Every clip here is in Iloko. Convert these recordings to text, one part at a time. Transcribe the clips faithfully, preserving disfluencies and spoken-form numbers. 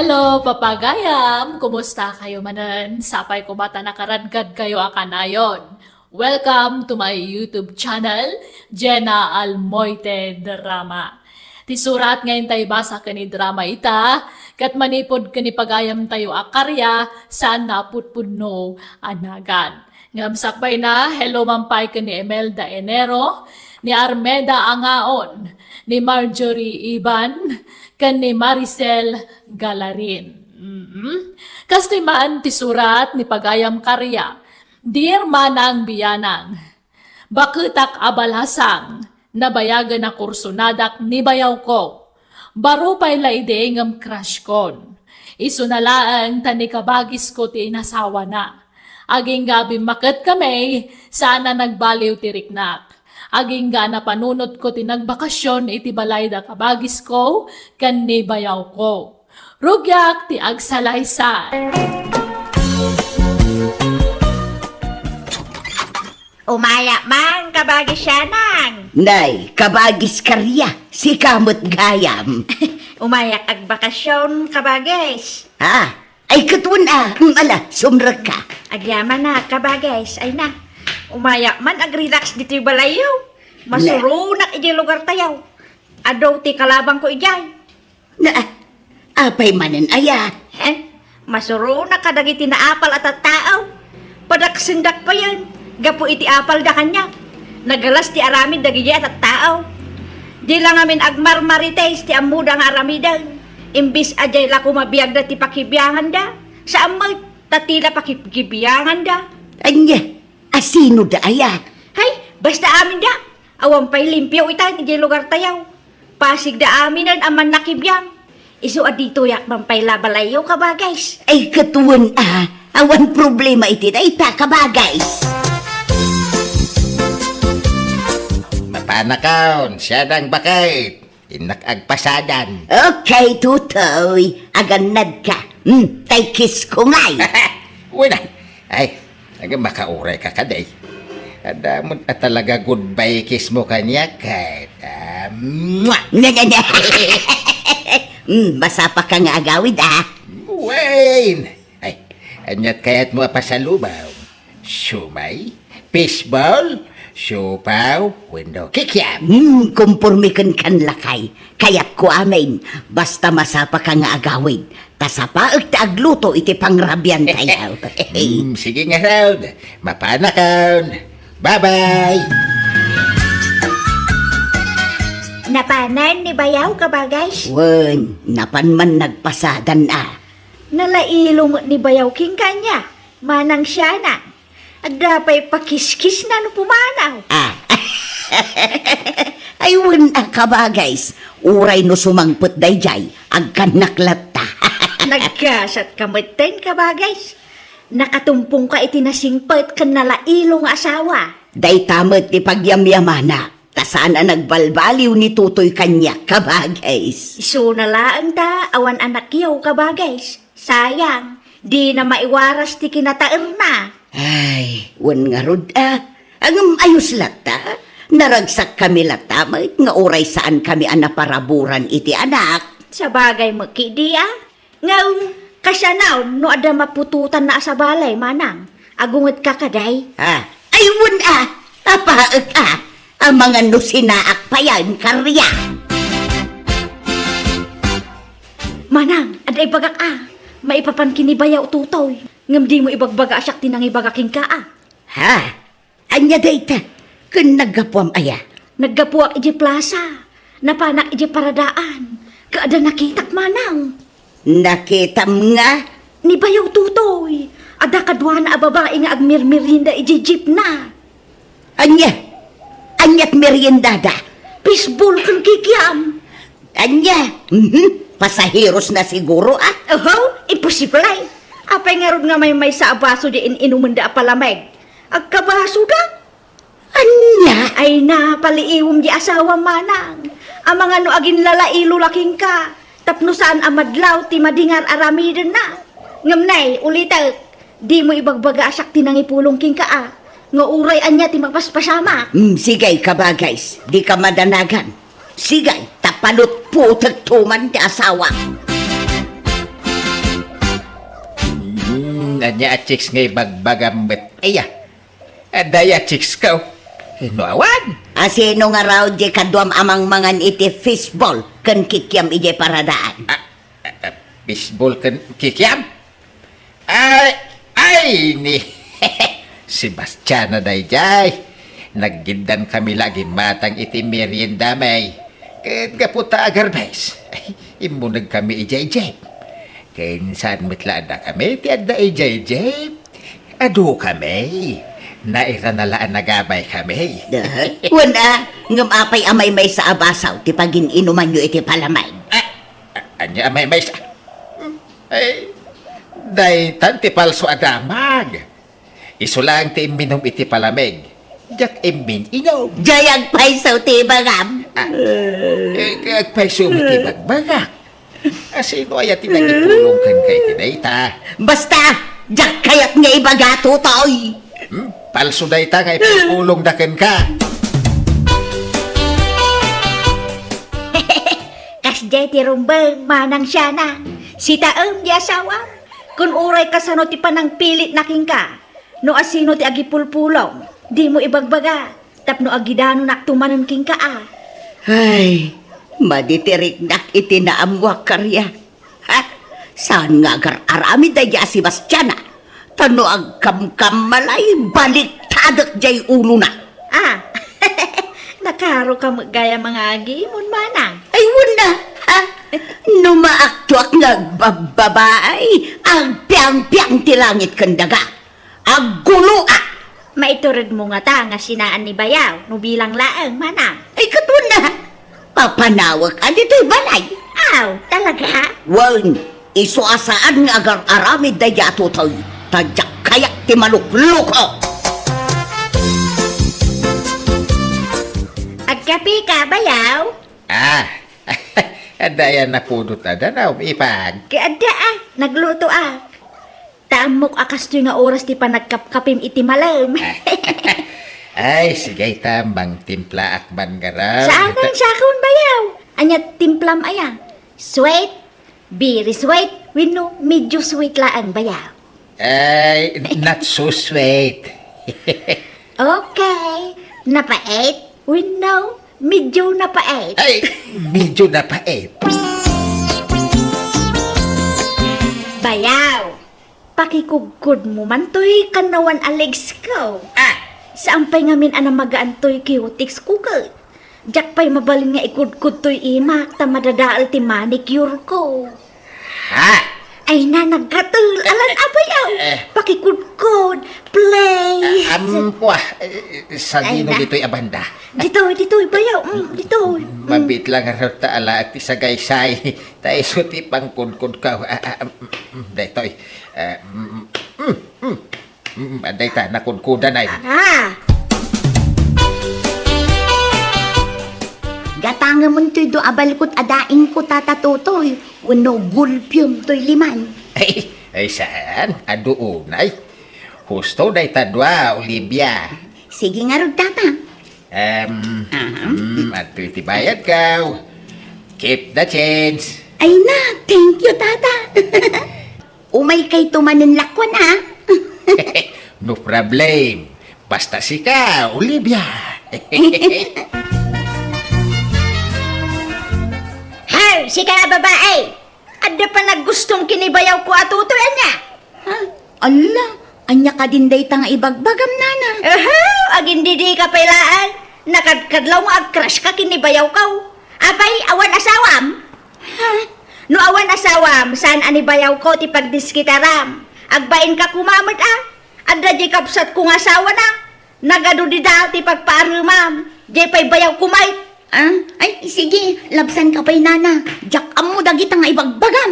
Hello, papagayam! Kumusta kayo manen? Sapay ko ba ta nakaradkad kayo a kanayon? Welcome to my YouTube channel, Jenna Almoite Drama. Ti surat nga intay basa ken ni drama ita, ket manipud ken ni pagayam tayo a karya, saan na putpudno a nagan. Ngem sakbay na, hello man pay ken ni Imelda Enero, ni Armeda Angaon, ni Marjorie Iban, ken ni Maricel Galarin. Mm. Kastoy man ti surat ni pagayam karya, Dear Manang Biyanang, baketak a balasang, nabayagen a kursonadak ni bayawko. Baro pay la idi ngem crush kon. Isuna laeng ta ni kabagisko ti inasawana. Agingga a bimmaket kami, saan a nagbaliw ti riknak. Agingga a napanunotko ti nagbakasyon iti balay da kabagisko ken ni bayawko. Rugiak ti agsalaysay. Umaya man, kabagis Sianang. Nay, kabagis karya, sika met gayam. Umayak agbakasyon, kabagis. Ha? Ay, ket wen a, mm, ala, sumrekka. Agyaman a, kabagis, ay na. Umayak man agrelax ditoy balayyo. Masuronak idiay lugar tayo. Adu ti kalabangko idiay. Na, apay manen aya? Eh, masuronak kadagiti naapal a tattao. Padaksendak payen, gapu iti apalda kaniak. Nagalas ti aramid dagiti a tattao. Di la ngamin agmarmarites ti ammoda nga aramiden. Imbes a diay la koma biagda ti pakibianganda, saan met, ta ti la pakibianganda. Ania? Asino da aya? Hay, basta aminda. Awan pay limpio itan idiay lugar tayo. Pasigda aminen a mannakibiang. Isu a ditoyak man pay la balayyo, kabagis. Ay, ket wen a, awan problema iti dayta, kabagis. Mapanakon, Sianang baket. Innak agpasadan. Okay, Tutoy. Agannadka. Hmm, tay kiss ko ngay. Wen a. Ay, aga makauray ka kadi. Adda met a talaga goodbye kiss mo kaniak, ket, ah, mwah! Nya, nya, nya. Hmm, masapa ka nga agawid, ah. Wen! Ay, aniat kayat mo a pasalubong? Siomay, fishball, siopaw, wenno kikiam. Hmm, komporme kenka, lakay. Kayatko amin, basta masapa ka nga agawid. Ta sapaek ti agluto iti pangrabian tayo. Hmm, sige ngarud. Mapanakon. Bye-bye. Napanen ni bayaw, kabagis? Wen, napan man nagpasadan a. Nalailo met ni bayaw kenka nia, Manang Sianang. Adda pay pakiskisna no pumanaw. Ah. Ay, wen a, kabagis. Uray no sumangpet daydiay, agkannak latta. Nagkasatka metten, kabagis. Nakatumpongka iti nasingpet ken nalailo nga asawa. Dayta met ti pagyamyamanak. Ta saan a nagbalbaliw ni Tutoy kaniak, kabagis. Isuna laeng ta awan anakyo, kabagis. Sayang, dina maiwaras ti kinataerna. Ay, wen ngarud a. Ngem ayos latta. Naragsakkami latta met nga uray saankami a naparaburan iti anak. Sabagay met ketdi a. Ngem, kasano no adda maputotanna a sabali, Manang? Agungetka kadi? Ah, ay, wen a, apaek a, amangan no sinaak payen karya. Manang, adda ibagak a, maipapan ken ni bayaw Tutoy. Ngem dimo ibagbaga a siak ti nangibaga kenka a. Ha? Ania dayta? Ken naggapuam aya? Naggapuak idiay plasa. Napanak idiay paradaan. Ket adda nakitak, Manang. Nakitam nga? Ni bayaw Tutoy. Adda kaduana a babai nga agmermerienda idiay jeepna. Ania? Aniat meriendada? Fishball ken kikiam. Ania? Mhm. Pasaheros na siguro, a? Oho, imposible. Apay ngarud nga maymaysa a baso diay in-inumenda a palamig? Agkabasoda? Ania? Ay, napaliiwem diay asawam, Manang. Amangan no aginlalailo la kenka, tapno saan a madlaw ti madingar aramidenna. Ngem nay, ulitek, dimo ibagbaga a siak ti nangipulong kenka a, nga uray ania ti mapaspasamak. Hmm, sige, kabagis, dika madanagan. Sige, ta palutputekto man ti asawam. Ania a chicks nga ibagbagam met? Aya, adda a chicks ko. No awan? A sino ngarud diay kaduam a mangmangan iti fishball ken kikiam idiay paradaan? Ah, ah, ah, fishball ken kikiam? Ay, ay, ni Sebastiana daydiay. Naggiddam kami la agimmatang iti merienda mi. Ket gapu ta agarbes, ay, immuneg kami idiay jeep. Ken saan met la a dakami ti adda idiay jeep. Adu kami. Nairana la a nagabay kami. Wen a, ngem apay a maymaysa a baso ti pagin-inumanyo iti palamig? Ah, ah, ania a maymaysa? Ay, daytan ti palso a damag. Isu laeng ti imminum iti palamig. Diak immin-inum. Diay agpayso ti ibagam. Ah, eh, agpayso met ti ibagbagak. A sino aya ti nangipulong kenka iti dayta? Basta, diak kayat nga ibaga, Totoy. Hmm? Palso dayta nga ipulongda kenka. Kasdiay ti rumbeng, Manang Siana. Sitaem ti asawam. Kun uray kasano ti panangpilitna kenka, no asino ti agipulpulong, dimo ibagbaga, tapno agidanonakto manen kenka a. Ay, madi ti riknak iti naammoak, Karia. Ha? Saan nga agar-aramid daydiay a Sebastiana? Ta no agkamkammalay, baliktadek diay ulona. Ah, nakaroka met gayam nga agimon, Manang. Ay, wen a, ha? No maaktoak nga agbabbabaay, agpiangpiang ti langit ken daga. Agguloak! Maituredmo ngata nga sinaan ni Bayaw no bilang laeng, Manang? Ay, ket wen a, papanawek a ditoy balay. Aw, talaga? Wen, isu a saan nga agar-aramid daydiay a Totoy, ta diak kayat ti malukloko. Agkapeka, Bayaw? Ah, adda aya napudot a danaw, ipag? Ket adda a, naglutoak. Ta ammok a kastoy nga oras ti panagkapkapim iti malem. Ay, sige ta, mangtimplaak man ngarud. Saan a sakon, Bayaw? Ania timplam aya? Sweet? Very sweet? Wenno medyo sweet laeng, Bayaw? Ay, not so sweet. Okay. Napait? Wenno medyo napait? Ay, medyo napait. Bayaw, pakikudkodmo man toy kannawan a legs ko. Ah! Saan pay ngamin a namagaan toy cutex ko ket diak pay mabalin nga ikudkod toy imak ta madadael ti manicure ko. Ha? Ay na, naggatel. Alan, Bayaw. Eh. Pakikudkod, please. Ah, am, wah, eh, sadino ditoy a banda? Ditoy, ditoy, Bayaw. Mm, ditoy. Mm. Mabiit lang ngarud ta alaek ti sagaysay. Ta isu ti pangkudkodko. Ah, ah, mm, mm, daytoy. Ah, mm, mm, mm, mm. Mm, adda ita, nakudkodan ay. Ah! Gatangemon toy dua a balkot a daingko, Tata Totoy, wenno gulpiom toy liman. Ay, ay, saan? Adu unay. Husto dayta dua, Olivia. Sige ngarud, Tata. Em, aha. Mm, adtoy ti bayadko. Keep the change. Ay na, thank you, Tata. Umaykayto manen lakuan, a? No problem. Basta sika, Olivia. Hay, sika a babai! Adda panagustom ken ni bayawko a Totoy, ania? Ha? Alla, ania kadin dayta nga ibagbagam, nana? Aha, agindidika pay laeng. Nakadkadlaw nga agcrush ka ken ni bayawko. Apay, awan asawam? Ha? No awan asawam, saan a ni bayawko ti pagdiskitaram? Agbainka koma met a. Adda diay kabsatko nga asawana. Nagadu dida ti pagpaaremam. Diay pay bayawko met. Ah, ay, sige, labsanka pay, nana. Diak ammo dagita nga ibagbagam.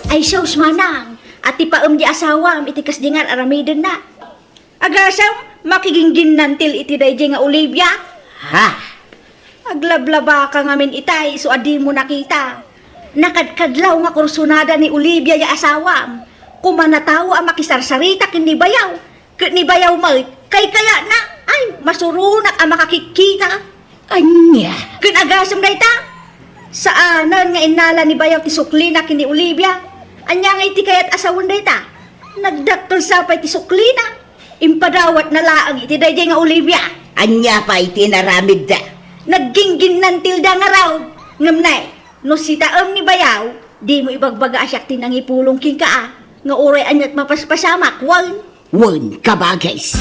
Ay, sus, manang, atipaem diay asawam iti kasdi nga ar-aramidenna. Agasem, makigingginnantil iti daydiay nga Olivia? Ha? Aglablabaka ngamin itay isu a dimo nakita. Nakadkadlaw nga kursunada ni Olivia ya asawam. Koma natawa a makisarsarita ken ni bayaw. Ket ni bayaw met, kaykayatna. Ay, masuronak a makakitkita. Ania? Ken agasem dayta? Saanen nga innala ni bayaw ti suklina ken ni Olivia. Ania ngay ti kayat a sawen dayta? Nagdakkel sa pay ti suklina. Impadawatna laeng iti daydiay nga Olivia. Ania pay ti inaramidda? Naggingginnantilda ngarud. Ngem nay, no sitaem ni bayaw, dimo ibagbaga a siak ti nangipulong kenka a, nga uray aniat mapaspasamak, wen. Wen, kabagis.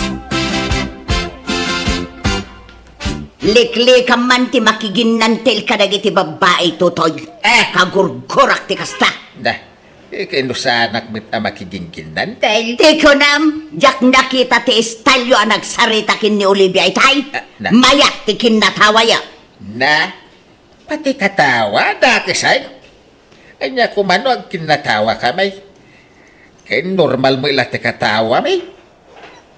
Liklikam man ti makiginnantil kadagiti babbai, Totoy. Eh. Kagurgurak ti kasta. Da, eh, ken no saanak met a makigingginnantil. Ti kunam, diak nakita ti istalyo a nagsarita ken ni Olivia itay. Ah, na. Mayat ti kinnatawayo. Na, pati katawa, dakes ay. Ania koma no agkinnatawa kami? Ken normal met la ti katawami.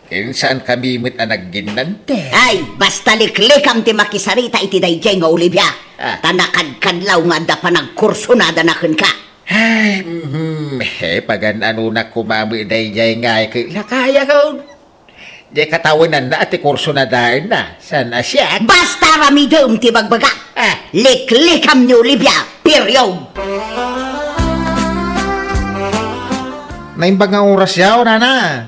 Ken saan kami met a nagginnantil. Ay, basta liklikam ti makisarita iti daydiay nga Olivia. Ah. Ta nakadkadlaw nga adda panagkursunadana kenka. Ay, mhm, eh, pagan-anonak koma met daydiay nga ay ke-, lakayakon. Di katawenanna a ti kursunadaenna. Saan a siak? Basta ramidem ti bagbaga. Ah. Liklikam ni Olivia. Period. Naimbag nga oras yaw, nana.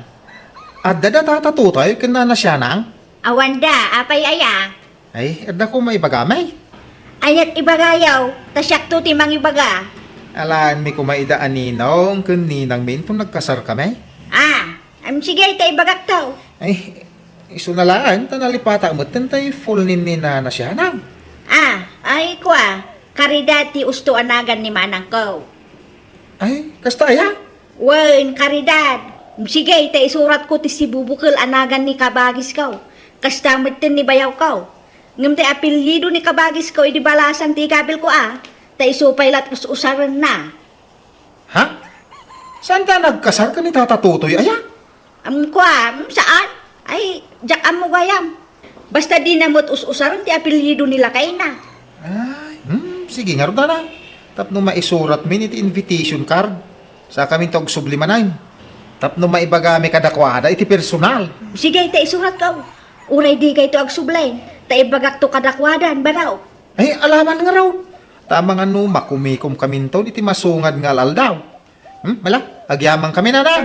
Adda da tata Totoy ken nana Sianang? Awan da, apay aya? Ay, adda koma ibagami? Aniat ibagayo, ta siakto ti mangibaga. Alaenmi koma ida a ninong ken ninangmi inton nagkasarkami. Ah, am, sige, ta ibagakto. Ay, isuna laeng, ta nalipatak metten tay full name ni nana Sianang. Ah, ay, kua, Caridad ti usto a nagan ni manangko. Ay, kasta aya? Wen, Caridad. Sige, ta isuratko ti sibubukel a nagan ni kabagisko. Kasta metten ni bayawko. Ngem ti apelyido ni kabagisko idi balasan ti igabilko a, ta isu pay la't us-usarenna. Ha? Saanta a nagkasar ken ni Tata Totoy aya? Am, kua, am, saan? Ay, diak ammo gayam. Basta dina met us-usaren ti apelyido ni lakayna. Ay, hmm, sige ngarud, nana. Tapno maisuratmin iti invitation card. Sakaminto agsubli manen. Tapno maibagami kadakuada iti personal. Sige, ta isuratko. Uray dikayto agsubli, ta ibagakto kadakuada, baro. Ay, alaman ngarud. Ta amangan no makumikomkaminton iti masungad nga al-aldaw. Hmm, mala, agyamankami, nana.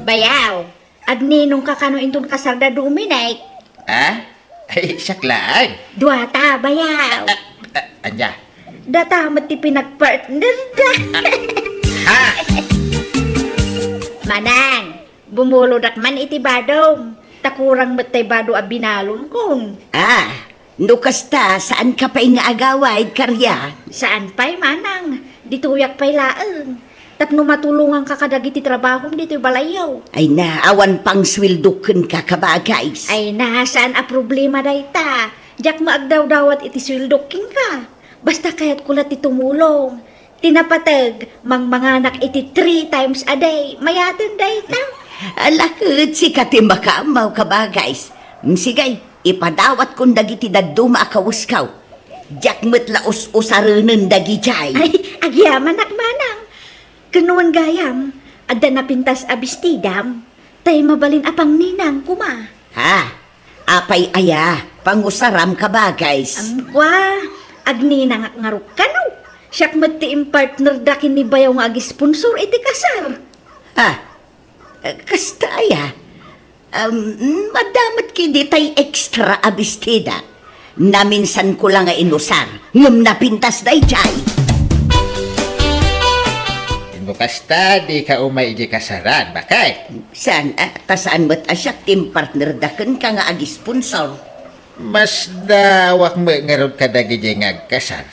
Bayaw, agninongka kano inton kasarda Dominic? Ah? Ay, siak laeng. Duata, bayaw. Ah, ah, ania? Data met ti pinagpartnerda. Ha? Manang, bumulodak man iti badom. Ta kurang met tay bado a binalonkon. Ah, no kasta, saanka pay nga agawid, Karia? Saan pay, manang. Ditoyak pay laeng. Tapno matulonganka kadagiti trabahom ditoy balayyo. Ay na, awan pangsueldok kenka, kabagis. Ay na, saan a problema dayta. Diak maagdawdawat iti sueldok kenka. Basta kayatko la ti tumulong. Ti napateg, mangmanganak iti three times a day. Mayaten dayta. Ala ket sika ti makaammo, kabagis. Mm, sige, ipadawatkon dagiti dadduma a kawesko. Diak met la us-usarenen dagidiay. Ay, agyamanak, manang. Ken wen gayam, adda napintas a bestidam, tay mabalin a pangninang koma. Ha? Apay aya? Pangusaram, kabagis. Am, kua, agninangak ngarud kano. Siak met ti impartnerda ken ni bayaw nga agisponsor iti kasar. Ha? Eh, kasta aya? Um, adda met ketdi tay extra a bestida. Naminsanko la nga inusar, ngem napintas daydiay. No kasta, dika umay iti kasaran, baket? Saan, ah, ta saan met a siak ti impartnerda kenka nga agisponsor. Masdaawak met ngarud kadagidi nga agkasar.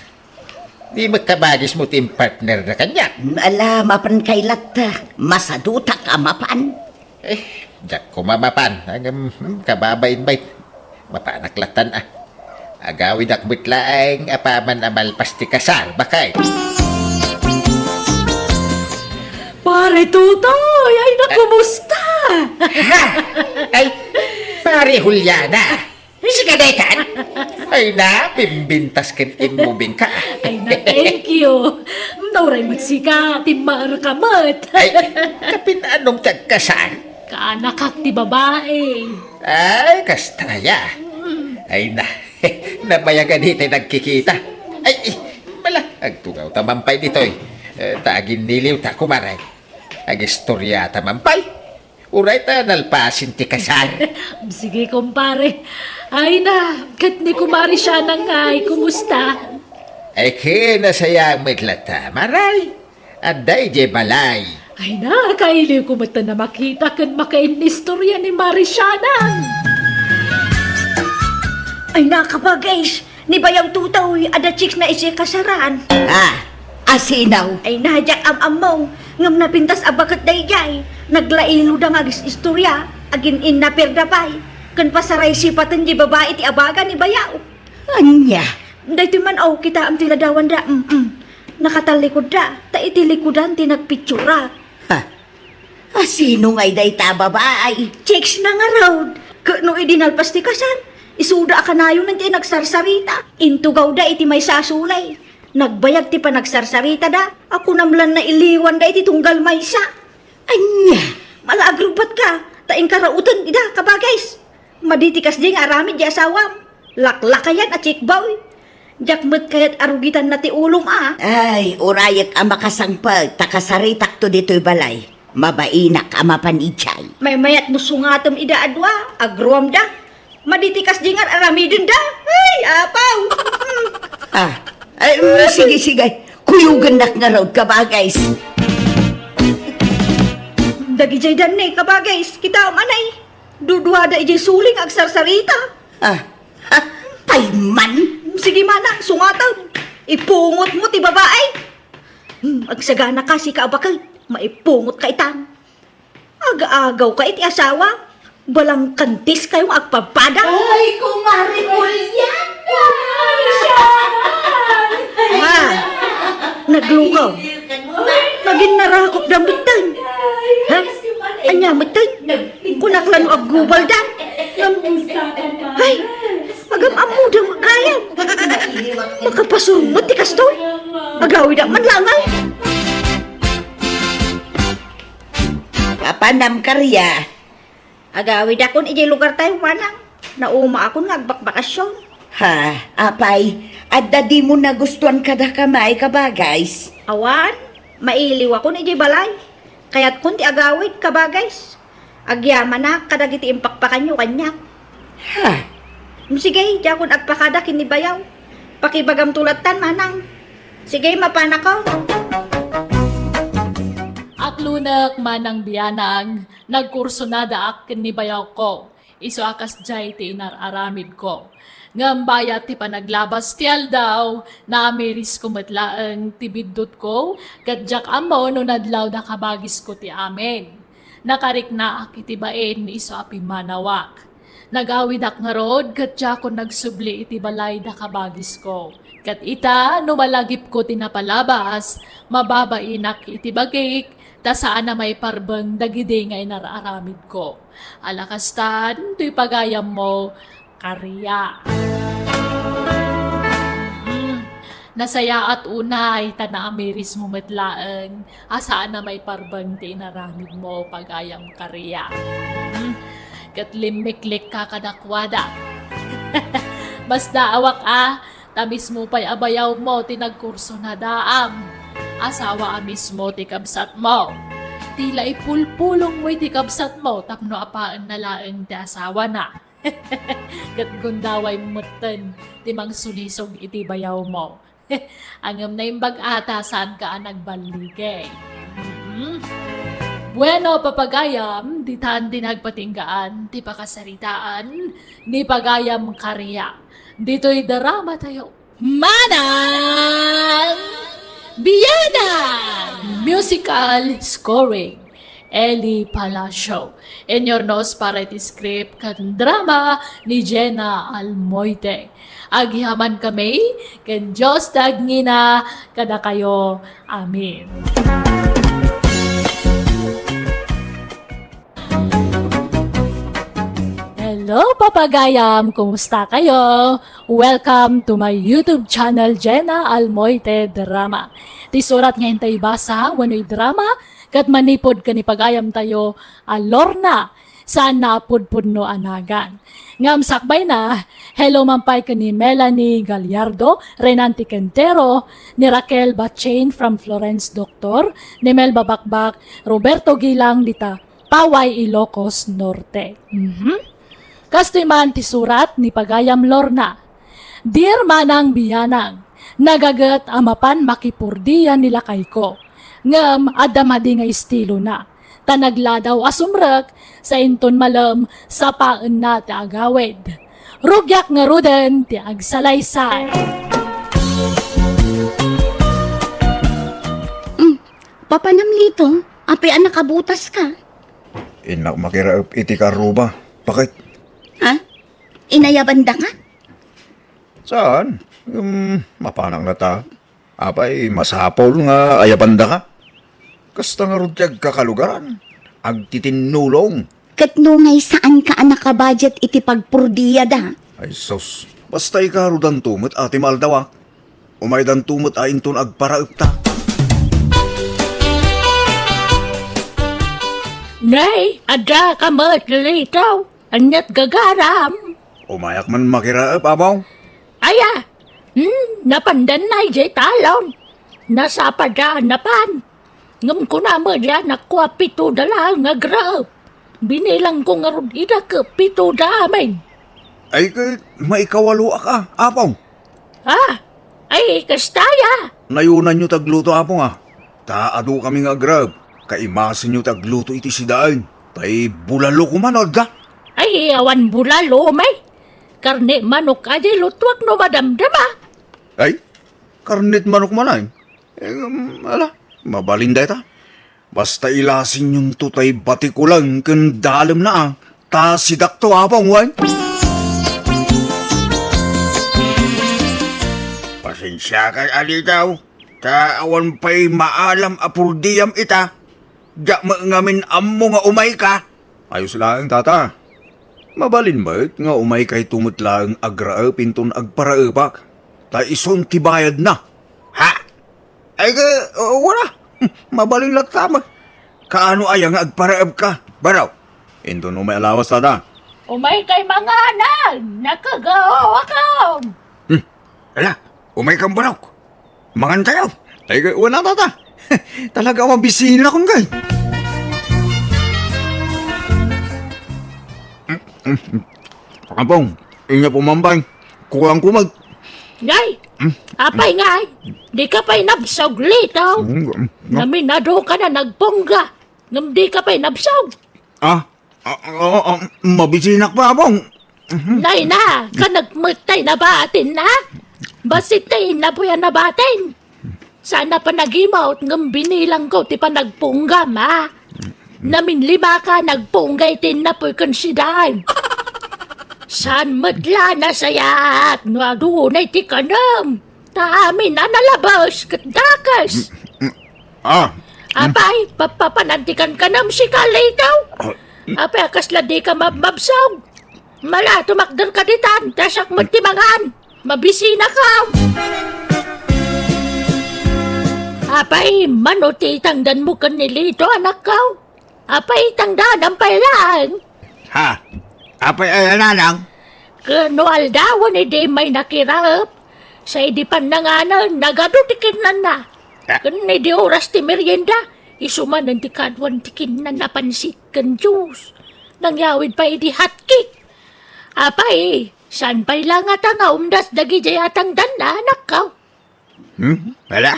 Di met kabagismo ti impartnerda kaniak. Ala, mapankay latta. Masadutak a mapan. Eh, diak koma mapan. Ngem, hmm, kababain bay. Mapanak lattan a. Agawidak met laeng apaman a malpas ti kasar, baket? Pare Totoy, ay na, kumusta? Ha? Ay, Pare Juliana. Sika daytan? Ay na, bimbintas ken immubing ka. Ay na, thank you. Nauray met sika, timmaer ka met. Ay, kapinanong ti agkasar? Kaanakak ti babae. Ay, kasta aya. Ay na, nabayagan iti nagkikita. Ay, ay, bala, Agtugawta man pay ditoy. Eh, ta aginniliwta, kumare. Agistoriata man pay. Uray ta nalpasen ti kasar. Sige, kumpare. Ay na, ket ni Kumare Sianang ngay, kumusta? Ay, ken nasayaat met latta, Mare. Adda idiay balay. Ay na, kailiwko met a makita ken makainnistoria ni Mare Sianang. Ay na, kabagays, ni Bayaw Tutoy, adda chicks na idiay kasaran. Ah, asino? Ay na, diak am-ammo, ngem napintas a baket daydiay. Naglailoda nga agis-istoria, agin-innaperda pay, ken pasaraysipaten diay babai ti abaga ni Bayaw. Ania? Daytoy man, aw, kitaem ti ladawanda, mm. Nakatallikodda, ta iti likodan ti nagpitsura. Ha? Asino ngay dayta a babai? Chicks na ngarud. Ket no idi nalpas ti kasar, isuda a kanayonen ti nagsarsarita. Intugawda iti maysa a sulay. Nagbayag ti panagsarsaritada, a kunam lan nailiwanda iti tunggal maysa. Ania? Mala agrubbatka, ta inkaraoten ida, kabagays. Madi ti kasdi nga aramid ti asawam. Laklakayan a chick boy. Diak met kayat a rugitanna ti ulom a. Ay, urayek a makasangpet ta kasaritakto ditoy balay. Mabainak a mapan idiay. Maymayat no sungatem ida a dua, agruamda. Madi ti kasdi nga aramidenda. Ay, apaw! Ah, ay, mm, sige, sige. Kuyogennak ngarud, kabagays. Dagidiay danne, kabagays. Kitaem anay. Duduada idiay suling agsarsarita. Ah, ah, pay man. Sige, manang, sungatem. Ipungotmo ti babai. Hmm, agsaganaka, sika a baket. Maipungotka itan. Aga-agawka iti asawa. Balangkantiskayo nga agpadpada. Ay, Kumare Juliana! Ha? Naglukaw. Nagin narakop da metten. Ha? Ania metten? Kunak la no aggubalda. Ngem, ay, agam-ammoda gayam. Makapasur met ti kastoy. Agawidak man laeng. Apanam, Karia? Agawidakon idiay lugartayo, manang. Naumaakon nga agbakbakasyon. Ha, apay, adda dimo nagustuan kadakami, kabagays? Awan, mailiwakon idiay balay. Kayatkon ti agawid, kabagays. Agyamanak kadagiti impakpakanyo kaniak. Ha? Sige, diakon agpakada ken ni Bayaw. Pakibagamto lattan, manang. Sige, mapanakon. Atlonek, manang bianang, nagkursonadaak ken ni Bayawko. Isu a kasdiay ti inar-aramidko. Ngem bayat ti panaglabas ti aldaw, naamirisko met laeng ti biddutko, ket diak ammo no nadlawda kabagisko ti amin. Nakariknaak iti bain isu a pimmanawak. Nagawidak ngarud ket diakon nagsubli iti balay da kabagisko. Ket ita, no malagipko ti napalabas, mababainak iti bagik, ta saan a maiparbeng dagidi nga inar-aramidko. Ala kastan, toy pagayammo, Karia. Mm. Nasayaat unay ta naamirismo met laeng a saan a maiparbeng ti inaramidmo, pagayam Karia. Mm. Ket limmiklikka kadakuada. Masdaawak a, ta mismo pay a bayawmo ti nagkursonadaam. Asawa a mismo ti kabsatmo. Ti la ipulpulongmo iti kabsatmo tapno apaenna laeng ti asawana. Ket gundaway metten ti mangsulisog iti bayawmo. Ngem naimbag a ta saanka a nagballigay. Mm. Bueno, papagayam, ditan ti nagpatinggaan ti pakasaritaan ni Pagayam Karia. Ditoy drama tayo. Manang Bianang! Musical scoring, Eli Palacio. Inurnos para iti script ken drama ni Jenna Almoite. Agyamankami ken Dios ti agngina kadakayo. Amen. Hello, papagayam! Kumusta kayo? Welcome to my YouTube channel, Jenna Almoite Drama. Ti surat nga intay ibasa wenno idrama ket manipud ken ni pagayam tayo a Lorna, Saanna a pudpudno a nagan. Ngem sakbayna, hello man pay ken ni Melanie Gallardo, Renante Quintero, ni Raquel Bachain from Florence Doctor, ni Melba Bakbak, Roberto Gilang dita Paway, Ilocos Norte. Mhm. Kastoy man ti surat ni Pagayam Lorna. Dear Manang Bianang, nagaget a mapan makipurdian ni lakayko. Ngem adda madi nga estilona. Ta nagladaw a sumrek, sainton malem, sapaenna ti agawid. Rugiak ngaruden ti agsalaysay. Mm, papanam Lito, apay a nakabutaska? Innak makiraep iti karruba. Bakit? Ha? Inayabandaka? Saan? Um, mapanak na ta. Apay, masapul nga ayabandaka? Kasta ngarud ti agkakalugaran. Agtitinnulong. Ket no ngay saanka a nakabudget iti pagpurdiada? Ay sus, basta ikarudanto met a ti maaldawak. Umaydanto met a inton agparaepta. Nay, adda ka met, Lito. Ania't gagaram? Umayak man makiraep, Apong. Aya, hmm, napandan na idiay talon. Nasapada napan. Ngem kuna met diay anakko a pito da laeng nga agraep. Binilangko ngarud ida ket pito da amin. Ay, ket maikawaloak a, Apong. Ah, ay, kasta aya. Nayunanyo ti agluto, Apong, a. Ta adu kami nga agraep. Kaimasenyo ti agluto iti sidaen. Tay bulalo koma no adda. Ay, awan bulalo, may. Karne manok a di lutuak no madamdama. Ay, karnet manok man ay. Eh, um, ala, mabalin dayta. Basta ilasenyonto tay batikulan ken dalemna, a. Ta sidakto, Apong, wen? Pasensiakan, Alitaw, ta awan pay maalam a purdiam ita. Diak met ngamin ammo nga umayka. Ayos laeng, Tata. Mabalin met nga umaykayto met laeng agraep inton agparaepak. Ta isun ti bayadna. Ha? Ay, ka, o, wala. Mabalin latta met. Kaano aya nga agparaepka, Baraw? Inton umay a lawas, Tata. Umaykay manganan, nakagaoakam. Hmm. Ala, umaykam, Baraw. Mangan tayo. Ay, ka, wala, Tata. Talaga, mabisina kun kay. Apong, inya pumampay. Kulang kumag. Nay, hmm? Apay ngay, di ka pay nabsog, Lito. Hmm, hmm. Naminado ka na nagpungga, ngem di ka pay nabsog. Ah, ah, ah, ah, mabisinak pa, Apong. Mhm. Nay na, ka nagmetay nabatin na? Bassit tay napuya nabatin. Sana panagimawt ngem binilangko ti panagpunggam, a. Naminlima ka nagpungga iti napuy ken sidaen. Saan met la nasayaat no adunay ti kanem? Ta amin a nalabes ket dakes. Ah. Apay, papapanan ti kankanem sika, Lito? Ah. Apay a kasla di ka mabmabsog? Mala, tumakder ka ditan, ta siak met ti mangan. Mabisina ka. Apay, mano ti itangdanmo ken ni Lito, anakko? Apay, itangdanam pay laeng? Ha? Apay, ay, nanang? Ken no aldawen idi may nakiraep, sa idi pannanganen, nagadu ti kinnanna. Ah. Ken idi oras ti merienda, isu manen ti kaduan ti kinnan a pansit ken juice. Nangyawid pay idi hot cake. Apay, saan pay la ngata nga umdas dagidiay atangdanna, anakko? Hmm? Ala?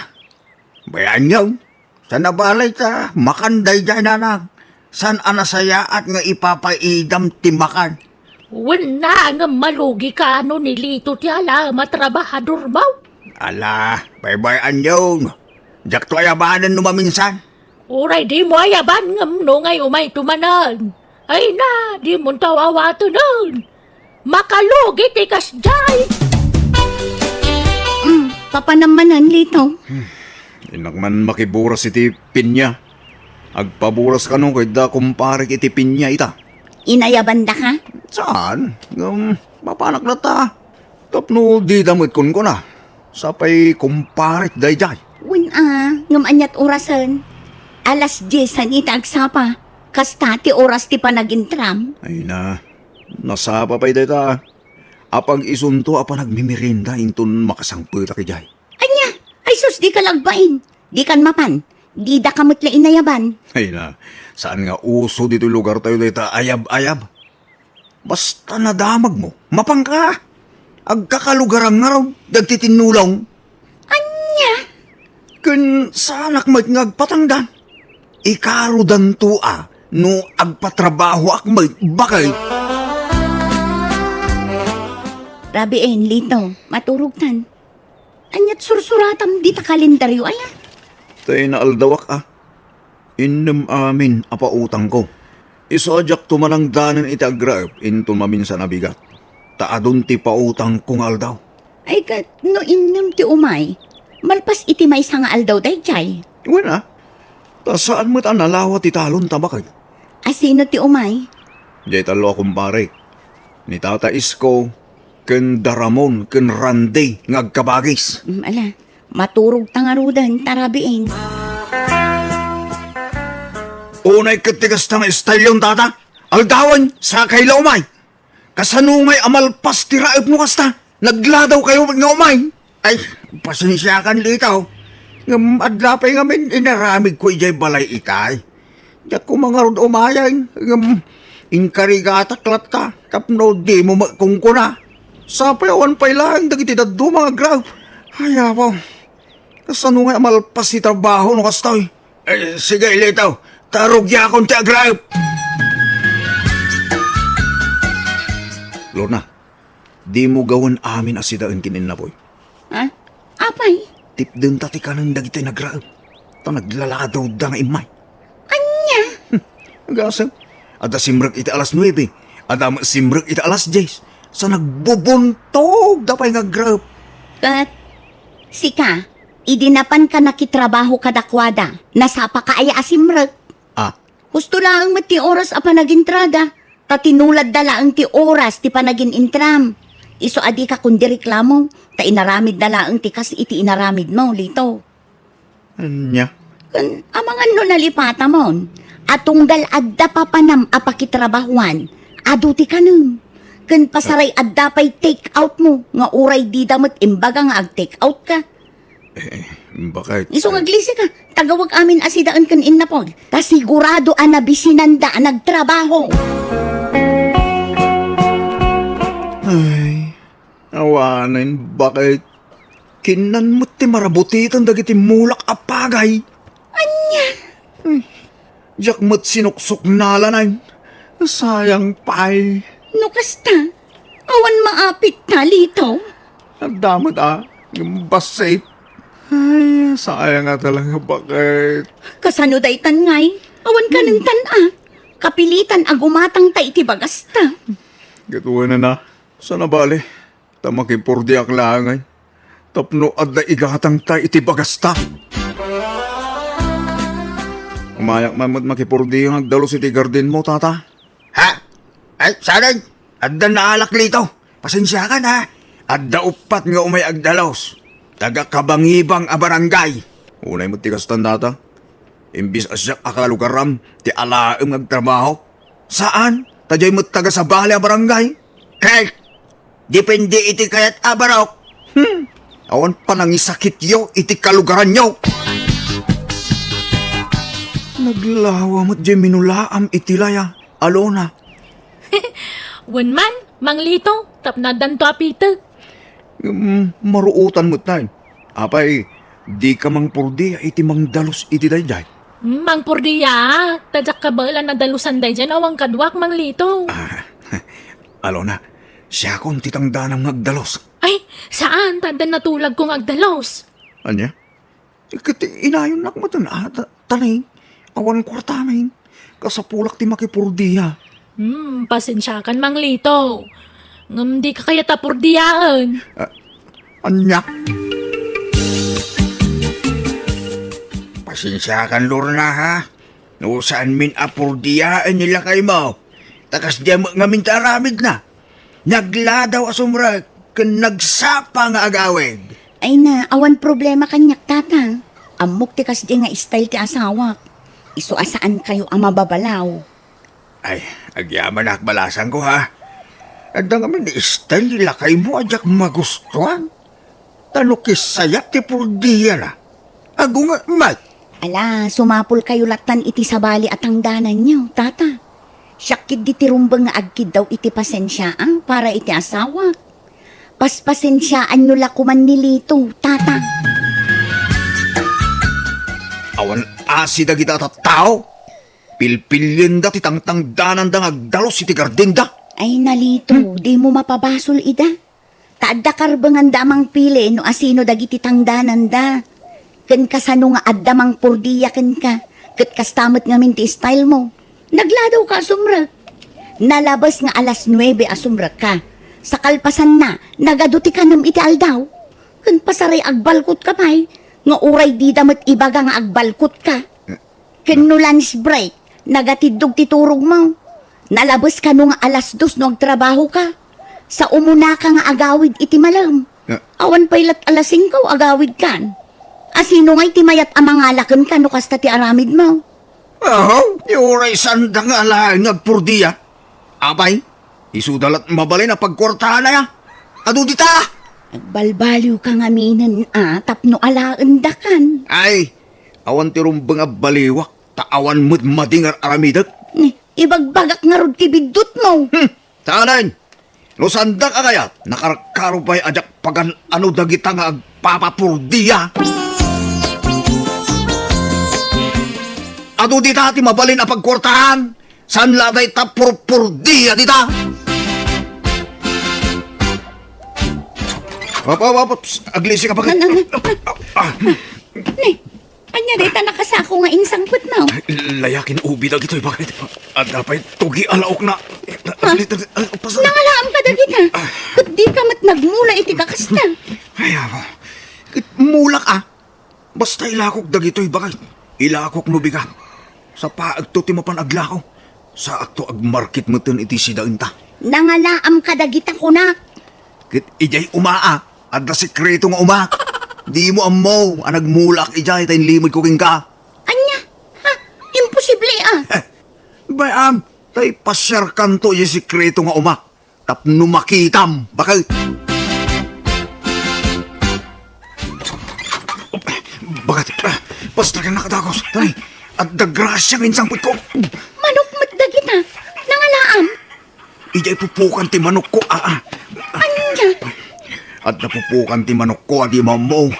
Bayaanyo. Saan a balay ta makan daydiay, nanang? Saan a nasayaat nga ipapaidam ti makan? Wen na, ngem malugi ka no ni Lito ti ala a matrabahadormo? Ala, baybay-anyo. Diakto ayabanen no maminsan. Uray dimo ayaban ngem no ngay umayto manen. Ay na, dimonto awatenen. Makalugi ti kasdiay. Mm, papanam manen, Lito. Hmm. Innak man makiburas iti pinya. Agpaburas kano ket da kumparik iti pinya ita. Inayabandaka? Saan? Ngem, mapanak latta. Tapno dida met kunkuna. Sapay kumparik daydiay. Wen a, ngem aniat orasen? Alas diez san ita agsapa. Kasta ti oras ti panagintram. Ay na, nasapa pay dayta. Apag isunto a panagmimerienda inton makasangpetak idiay. Ania? Ay sus, dika la agbain. Dikan mapan. Didaka met la inayaban. Ay na, saan nga uso ditoy lugartayo dayta ayab-ayab? Basta nadamagmo, mapanka. Agkakalugaran ngarud dagiti tinnulong. Ania? Ken saanak met nga agpatangdan. Ikarudanto a no agpatrabahoak met, bakay. Rabiin, Lito, maturogtan. Ania't sursuratam dita kalendario, aya? Tay naaldawak a. Innem amin a pautangko. Isu a diak tumanangdanen iti agraep inton maminsan a bigat. Ta adun ti pautangko nga aldaw. Ay, ket no innem ti umay, malpas iti maysa nga aldaw daydiay. Wen a, ta saan met a nalawa ti talon ta bakay. A sino ti umay? Diay tallo a kumpare. Ni Tata Isko, ken da Ramon, ken Randy nga agkabagis. Mm, ala, maturog ta ngaruden, tarabiin. Unay ket ti kasta nga istalyon, tata. Aldawen, sakay la umay. Kasano ngay a malpas ti raep no kasta? Nagladaw kayo nga umay. Ay, pasensiakan, Lito. Ngem adda pay ngamin inaramidko idiay balay itay. Diak koma ngarud umayen, ngem inkarigatak latta tapno dimo met kunkuna. Sapay awan pay laeng dagiti dadduma nga agraep. Ay, apo. Kasano nga malpas ti trabaho no kastoy? Eh, sige, Lito. Ta rugiakon ti agraep. Lorna, dimo gawen amin a sidaen ken innapoy. Ha? Apay? Tipdenta ti kanen dagiti nagraep. Ta naglaladawda nga immay. Ania? Gasem, adda simrek iti alas nuebe, adda met simrek iti alas dies. Sa nagbubuntogda pay nga agraep. Ket sika, idi napanka nakitrabaho kadakuada, nasapaka aya a simrek? Ah. Husto laeng met ti oras a panagintrada, ta tinuladda laeng ti oras ti panagin-intram. Isu a dika kundi reklamo, ta inaramidda laeng ti kas iti inaramidmo, Lito. Ania? Ken amangan no nalipatamon a tunggal adda papanam a pakitrabahuan, adu ti kanem. Ken pasaray adda pay take out mo, nga uray dida met imbaga nga ag-take out ka. Eh, bakit? Isu nga aglisi ka, tagawag amin a sidaen ken innapoy. Ta sigurado a nabisinanda a nagtrabaho. Ay, awanen, bakit? Kinnan met ti marabutiten dagiti mulak a pagay. Ania? Hmm. Diak met sinuksuknalanan. Sayang pay. No kasta, awan maapit ta, Lito. Adda met a, ngem bassit. Ay, sayang a talaga, bakit? Kasano daytan ngay? Awan kanentan a. Kapilitan a gumatang ta iti bagasta. Gatuwanan a, sana bale. Ta makipurdiak laeng, ay, tapno adda igatangta iti bagasta. Umayak man met makipurdi nga agdalus iti gardinmo, tata. Ha? Ay, saan? Adda naalak, Lito. Pasensiakan, ha? Adda uppat nga umay agdalus. Taga Kabangibang a barangay. Unay met ti kastan, tata. Imbis a siak a kalugaram ti alaem nga agtrabaho. Saan? Ta diay met taga sabali a barangay. Ket depende iti kayat a barok. Hmm. Awan panangisakityo iti kalugaranyo. Naglawa met diay minulaam iti laya, Alona. Wen man, Mang Lito, tapno addanto a pitek. Ngem, maruotan met tayo. Apay, dika mangpurdia iti mangdalus iti daydiay? Hmm, mangpurdiaak, ta diak kabaelan a dalusan daydiay no awan kaduak, Mang Lito. Ah, Alona, siakon ti tangdanam nga agdalus. Ay, saan, ta adda natulagko nga agdalus. Ania? Ket inayonnak met, a, ta-, tanay, awan kuartamin. Kasapulak ti makipurdia. Hmm, pasensiakan, Mang Lito. Ngem dika kayat a purdiaen. Ah, ania? Pasensiakan, Lorna, ha? No saanmin a purdiaen ni lakaymo, ta kasdiay met ngamin ti aramidna. Nagladaw a sumrek ken nagsapa nga agawid. Ay na, awan problema kaniak, tata. Ammok ti kasdiay nga style ti asawak. Isu a saankayo a mababalaw. Ay, agyamanak, balasangko, ha? Adda ngamin ni style ni lakaymo a diak magustuan. Ta no kisayat ti purdiana, agunget met. Ala, sumapulkayo lattan iti sabali a tangdananyo, tata. Siak ketdi ti rumbeng nga agkiddaw iti pasensiaam para iti asawak. Paspasensiaanyo la koman ni Lito, tata. Awan asi dagita a tattao. Pilpilienda ti tangtangdananda nga agdalus iti gardenda. Ay, na Lito, dimo mapabasol ida. Ta adda karbenganda a mangpili no asino dagiti tangdananda. Ken kasano nga adda mangpurdia kenka, ket kasta met ngamin ti style mo. Nagladawka a sumrek. Nalabes nga alas nuebe a sumrekka. Sa kalpasanna, nagadu ti kanem iti aldaw. Ken pasaray agbalkotka pay, nga uray dida met ibaga nga agbalkotka. Ken no lunch break, nagatiddog ti turogmo. Nalabes kano nga alas dos no agtrabahoka. Sa umunaka nga agawid iti malem. Ah. Awan pay lat alas singko agawidkan. Asino ngay ti mayat a mangala kenka no kasta ti aramidmo? Aho, ti uray sanda nga alaen nga agpurdia. Apay, isuda lat mabalin a pagkuartahan aya. Adu dita! Agbalbaliwka ngaminen a tapno alaendakan. Ay, awan ti rumbeng a baliwak, ta awan met madi nga ar-aramidek. Ni, ibagbagak ngarud ti biddutmo. Hmm, saanen? No saandak a kayat, nakarkaro pay a diak pagan-ano dagita nga agpapapurdia. Adu dita ti mabalin a pagkuartahan, saan la dayta purpurdia dita. Apa, apa, apa, psst, aglisi ka pa. Nan, nan, nan. Ah, ah. Ni, ania dayta nakasako nga insangpetmo? Layakin ubi dagitoy, bakit? Adda pay tugi a laokna. Ha? Dali, dali, ah, pasa. Nangalaam ka dagita. Ah. Ket di ka met nagmula iti kakasta. Ay, amo. Ket mulak, ah. Basta ilakok dagitoy, bakit? Ilakok no bigat. Sapaekto ti mapan aglako. Saakto agmarket metten iti sidaenta. Nangalaam ka dagita, kunak. Ket idiay umaa, adda sekreto nga uma. Dimo ammo a nagmulak idiay ta inlimedko kenka. Ania? Ha? Imposible, ah. Eh, bay-am, ta ipasiarkanto idiay sekreto nga uma. Tapno makitam, bakit? Bakit? Ah, basta ka nakadagos. Ay, adda grasia nga insangpetko. Manok met dagita. Nangalaam. Idiay pupukan ti manokko, ah, ah. Ania? Adda pupukan ti manokko, a di mammo.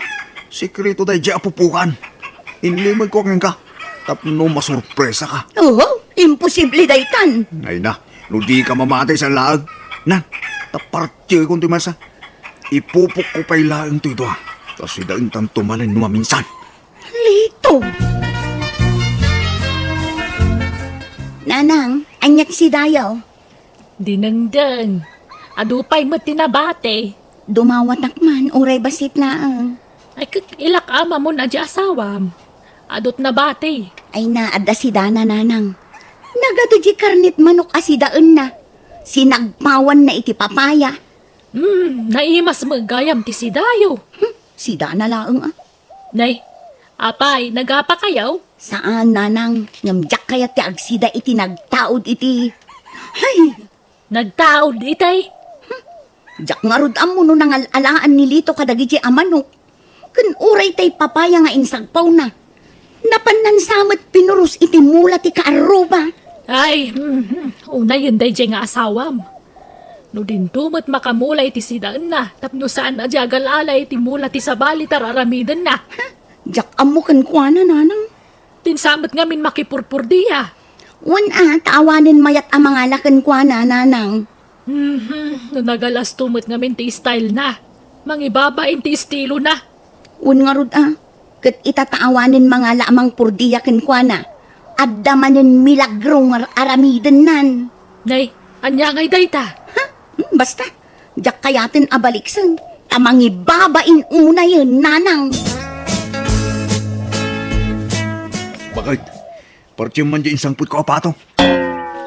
Sekreto daydiay a pupukan. Inlimedko kenka. Tapno masurpresa ka. Oho, imposible daytan. Ay na, no di ka mamati sa laag. Na, ta partiyekon ti maysa. Ipupokko pay laeng toy dua. Ta sidaentan tumalen no maminsan. Lito! Nanang, aniat si Dayo? Dinengdeng. Adu pay met ti nabati. Dumawatak man, uray bassit laeng. Ay, kek, ilak amamon a di asawam. Adut nabati. Ay na, adda si Dana, nanang. Nagadu di karnit manok a sidaenna. Sinagpawanna iti papaya. Hmm, naimas met gayam ti sidayo. Hmm, si Dana laeng, ah. Nay, apay, nagapakayo? Saan, nanang. Ngem diak kayat ti agsida iti nagtaud iti, hay! Nagtaud itay? Hmm? Diak ngarud ammo no nangal-alaan ni Lito kadagiti a manok. Ken uray tay papaya nga insagpawna. Napannan sa met pinuros iti mula ti kaarruba. Ay, mhm. Unayen daydiay nga asawam. No dinto met makamula iti sidaenna, tapno saan a di agal-ala iti mula ti sabali ti ar-aramidenna. Ha? Diak ammo kenkuana, nanang. Dinsa met ngamin makipurpurdia. Wen a, ta awanen mayat a mangala kenkuana, nanang. Mhm, no nagalasto met ngamin ti style na. Mangibabain ti estilo na. Wen ngarud a, ket ita ta awanen mangala a mangpurdia kenkuana, adda manen milagro nga ar-, aramidennan. Nay, ania ngay dayta? Ha? Hmm, basta, diak kayaten a baliksen, ta mangibabain unayen, nanang. Bakit? Partiem man di insangpetko a pato.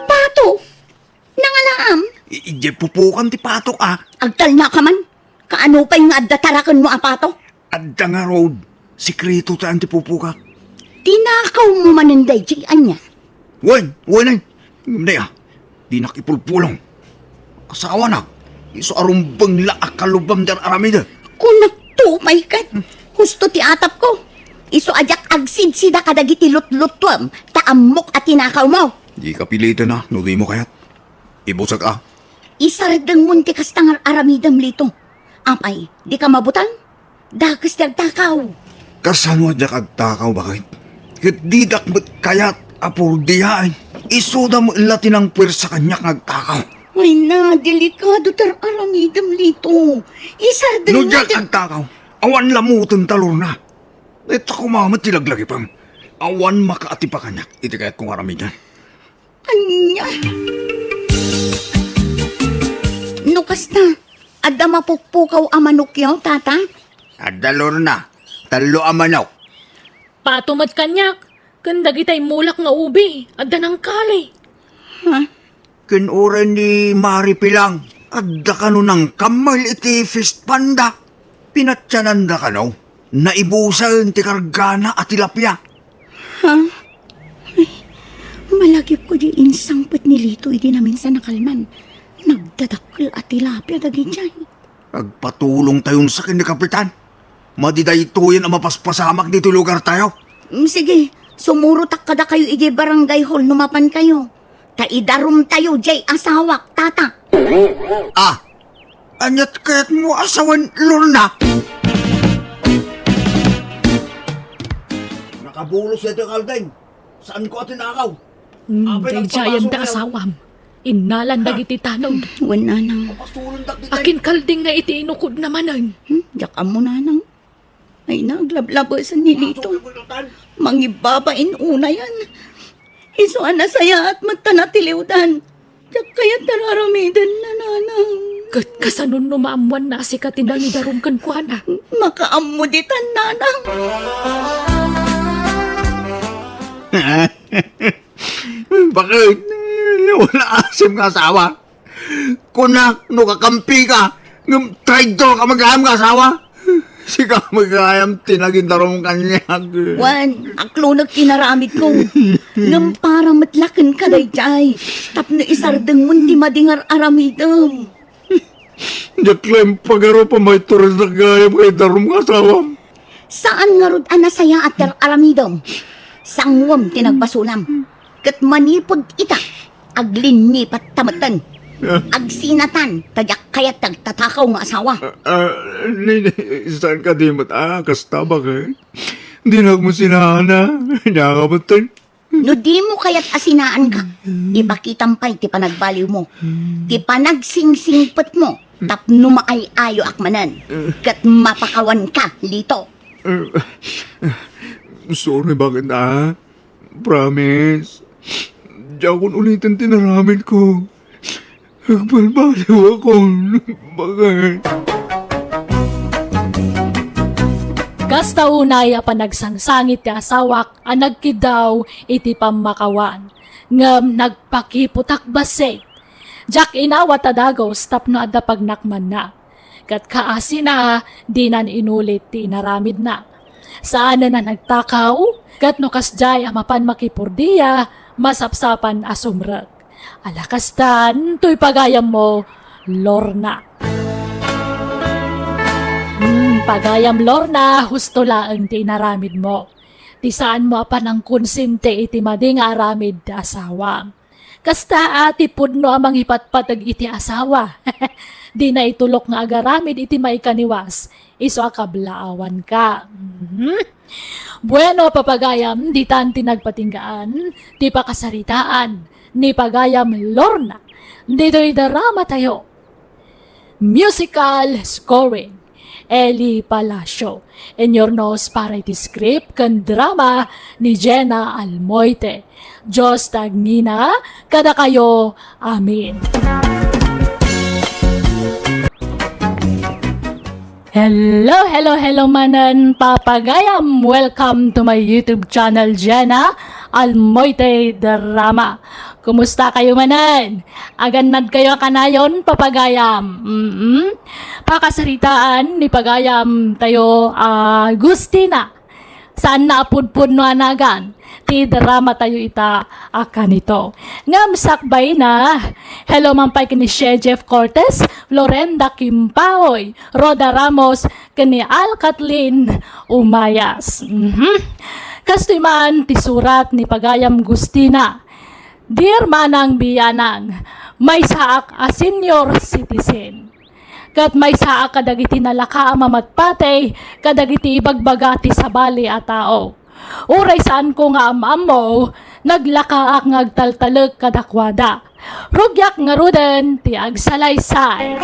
Pato? Nangalaam? I-, idiay pupukan ti patok, ah. Agtalna ka man. Kaano pay nga adda tarakenmo a pato? Adda ngarud. Sekreto tayan ti pupukak. Tinakawmo manen daydiay ania? Wen, wen, ay. Ngem daya, dinak ipulpulong. Asawana, isu a rumbeng la a kalubam ti ar-aramidem. Kunakto pay ket, husto ti atapko. Isu a diak agsidsida kadagiti lutlutuem, ta ammok a tinakawmo. Dika piliten a, no dimo kayat. Ibusek a. Isardengmon ti kasta nga ar-aramidem, Lito. Apay, dika mabutang? Dakes ti agtakaw. Kasano a diak agtakaw, baket? Ket didak met kayat a purdiaen. Isuda met la ti nangpuersa kaniak nga agtakaw. Ay na, delikado ti ar-aramidem, Lito. Isardengmo ti— No diak agtakaw, awan lamuten ta, Lorna. Ita koma met ti laglagipem. Awan makaatipa kaniak iti kayatko nga aramiden. Ania? No kasta, adda mapukpukaw a manokyo, Tata? Adda, Lorna. Tallo a manok. Pato met kaniak, ken dagitay mulak nga ubi, adda nangkali. Ha? Ken uray ni Mari Pilang, adda kano nangkammel iti fish pond-da. Pinatiananda kano. Naibusen ti kargana a tilapia. Ha? Ay, malagipko diay insangpet ni Lito idi naminsan a kalman. Nagdadakkel a tilapia dagidiay. Agpatulongtayon sa ken ni Kapitan. Madi daytoyen a mapaspasamak ditoy lugartayo. Mm, sige, sumurotak kadakayo idiay barangay hall no mapankayo. Ta idarumtayo diay asawak, Tata. Ah, aniat kayatmo a sawen, Lorna? Nakabulos daytoy kaldeng. Saanko a tinakaw. Hmm, apay daydiayen nagpapasok da kayo. Asawam. Innalan dagiti tanod. Wen, nanang. Papasulondak ditoy. Akin kalding nga iti inukod na manen. Hmm, diak ammo, nanang. Ay, naglablabesen ni Lito. Mangibabain unayan. Isu a nasayaat met ta natiliwdan. Diak kayat ti ar-aramiden, nanang. Ket kasano no maammuanna a sika ti nangidarum kenkuana? Makaammo ditan, nanang. Bakit? Wala asim nga asawa. Kunak no kakampika, ngem traidor ka met gayam nga asawa. Sika met gayam ti nagidarum kaniak. Wen, akloneg ti inaramidko. Ngem para met la kenka daydiay, tapno isardengmon ti madi nga ar-aramidem. Diak laeng pagarup a maitured gayam nga idarum nga asawam. Saan ngarud a nasayaat ti ar-aramidem? Sanguem ti nagbasolam. Ket manipud ita, aglinnipatta metten. Ah. Agsinatan, ta diak kayat ti agtatakaw nga asawa. Ah, ah, ni, ni, saan kadi met a kasta, baket? Dinak met sinaana, ania nga metten? No dimo kayat a sinaanka, ipakitam pay ti panagbaliwmo, ti panagsingsingpetmo, tapno maay-ayoak manen, ket mapakawanka, Lito. Eh, sorry, baket, ah. Promise. Diakon uliten ti inaramidko. Agbalbaliwakon, baket. Kasta unay a panagsangsangit ti asawak a nagkiddaw iti pammakawan, ngem nagpakiputak bassit. Diak inawat a dagus tapno adda pagnakmanna. Ket kaasina, dinan inulit ti inaramidna. Saanen a nagtakaw, ket no kasdiay a mapan makipurdia, masapsapan a sumrek. Ala kastan, toy pagayammo, Lorna. Hmm, pagayam Lorna, husto laeng ti inaramidmo. Ti saanmo a panangkonsente iti madi nga aramid ti asawam. Kasta a ti pudno a mangipatpateg iti asawa. Dina itulok nga agaramid iti maikaniwas. Isu a kablaawanka. Mhm. Bueno, papagayam, ditan ti nagpatinggaan ti pakasaritaan ni pagayam Lorna ditoy drama tayo. Musical scoring, Eli Palacio. Inurnos para iti script ken drama ni Jenna Almoite. Dios ti agnina kadakayo. Amen. Hello, hello, hello manen, papagayam. Welcome to my YouTube channel, Jenna Almoite Drama. Kumusta kayo manen? Agannad kayo a kanayon, papagayam. Mm-mm. Pakasaritaan ni pagayam tayo, ah, Agustina. Saanna a pudpudno a nagan ti drama tayo ita a kanito. Ngem sakbayna, hello man pay ken ni Shea Jeff Cortez, Florenda Kimpaoy, Rhoda Ramos, ken ni Al Kathleen Umayas. Mhm. Kastoy man ti surat ni Pagayam Gustina, Dear Manang Biyanang, maysaak a senior citizen. Ket maysaak kadagiti nalaka a mamatpati kadagiti ibagbaga ti sabali a tao. Uray saanko nga am-ammo, naglakaak nga agtaltalek kadakuada. Rugiak ngaruden ti agsalaysay.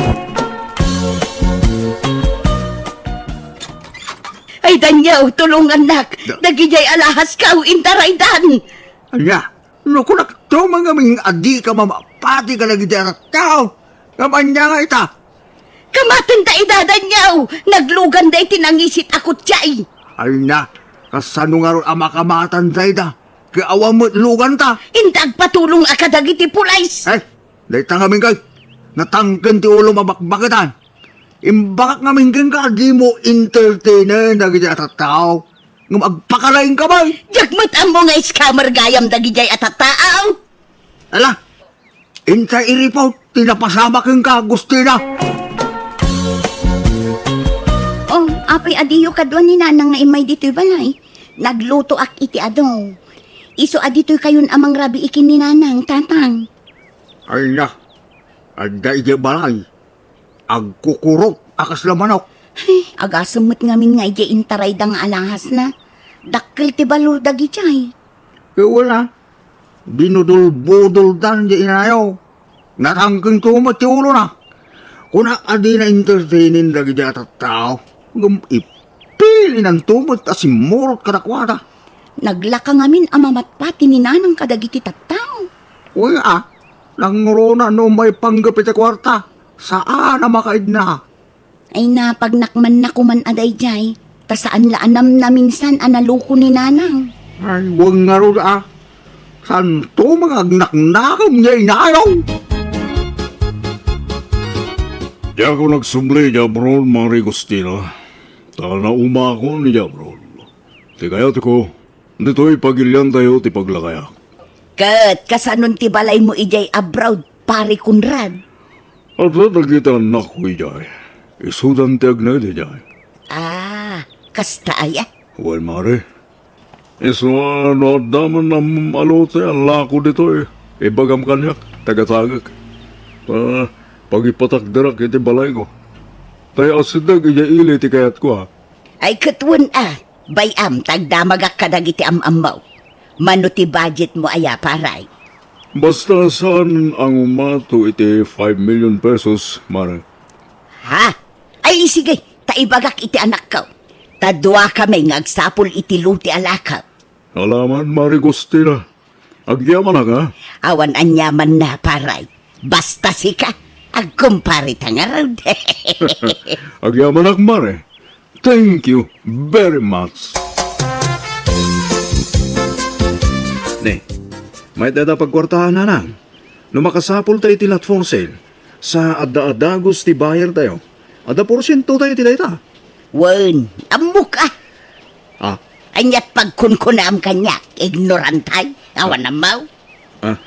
Ay, Daniel, tulongannak. Da- Dagidiay alahaskaw, intaraydan. Ania? No, kunak to, mangamin a dika mamapati kadagiti a tattao. Ngem ania nga ita? Kamaten ta ida, Daniel. Nagluganda iti nangisit a kutsaay. Ay na, kasano ngarud a makamatan dayta? Ket awan met luganta. Inta agpatulong a kadagiti pulis. Eh, dayta ngamin kay, natangken ti ulo mabakbaketan. Imbagak ngamin kenka a dimo entertainen dagiti a tattao. Ngem agpakalaingka, bay. Diak met ammo nga scammer gayam dagidiay a tattao. Ala, intay iripot ti napasamak kenka, Agustina. Oh, apay a diyo kadua ni Nanang nga immay ditoy balay? Naglutoak iti adu. Isu a ditoykayon a mangrabii ken ni Nanang, Tatang. Ay na, adda idiay balay. Agkukurot a kasla manok. Ay, agasem met ngamin nga idiay intarayda nga alahasna. Dakkel ti balor dagidiay. Ket wala, binudulbudoldan diay inayo. Natangken to met ti ulona. Kunak a dina entertainen dagiti a tattao. Ngem ipilinanto met a simmurot kadakuada. Naglaka ngamin a mamatpati ni Nanang kadagiti tattao. Wen a, nangruna no maipanggep iti kuarta, saan a makaidna. Ay, napagnak man na kuman a daydiay, ta saan la a namnaminsan a naloko ni Nanang. Ay, wen ngarud a, santo mangagnaknakem ni inayo. Diak nagsubli idiay abroad, Mare Agustina, ta naumakon idiay abroad. Ti kayatko, ditoy pagiliantayo ti paglakayak. Ket kasanon ti balaymo idiay abroad, Pare Conrad? Adda dagiti annakko idiay. Isudan ti agnaed idiay. Ah, kasta aya? Wen, Mare. Isu a no adda man am-, a lote a lako ditoy, ibagam kaniak, tagatagek. Ah, pagipatakderak iti balayko. Tay asideg idiay ili ti kayatko, ha? Ay, ket wen a, bay-am ta agdamagak kadagiti am-ammo. Mano ti budgetmo aya, Pare? Basta saan a ngumato iti five million pesos, Mare. Ha? Ay, sige, ta ibagak iti anakko. Ta duakami nga agsapul iti lote a lako. Ala man, Mare Agustina. Agyamanak, ha? Awan aniamanna, Pare. Basta sika, agkumpare ta ngarud. Agyamanak, Mare. Thank you very much. Ne, mayat dayta pagkuartaan, Nanang. No makasapulta iti lot for sale, sa adda a dagus ti buyertayo, adda porsientotayo iti dayta. Wen, ammok a. Ah. Aniat pagkunkunam kaniak, ignorantay? Awan ammo. Ah,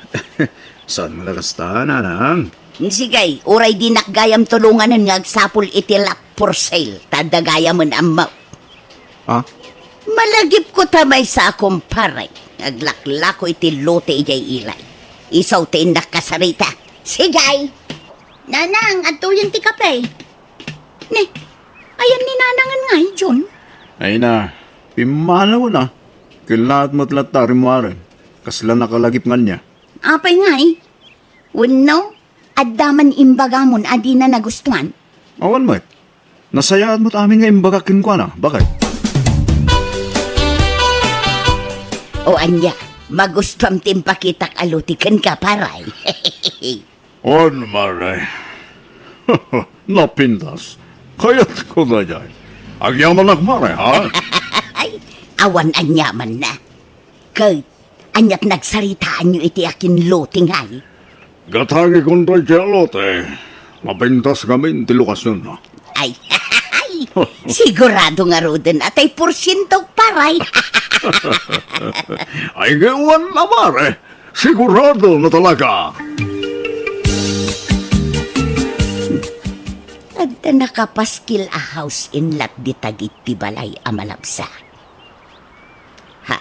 saan nga kasta, Nanang? Sige, uray dinak gayam tulonganen nga agsapul iti lot for sale, ta adda gayamen ammo. Ah? Malagipko ta maysa a kumpare nga aglaklako iti lote idiay ilay. Isu ti innak kasarita. Sige! Nanang, adtoyen ti kape. Ne, ayan ni Nanangen ngay, John? Ay na, pimmanawen a. Kellaat met latta, Rimaren. Kasla nakalagip nga ania. Apay ngay? Wenno, adda man imbagamon a dina nagustuan? Awan met. Nasayaat met amin nga imbagak kenkuana, baket. O ania, magustuam ti impakitak a lote kenka, Pare. On, Mare. Napintas. Kayatko daydiay. Agyamanak, Mare, ha? Ay, awan aniamanna. Ket, aniat nagsaritaanyo iti akinlote ngay? Gatangikon daydiay a lote, napintas ngamin ti lokasionna. Ay, ay, Sigurado ngaruden a tay porsiento paray. Ay, ngawan a mare, sigurado na talaga. Adda nakapaskil a house and lot dita iti balay a malabsa. Ha,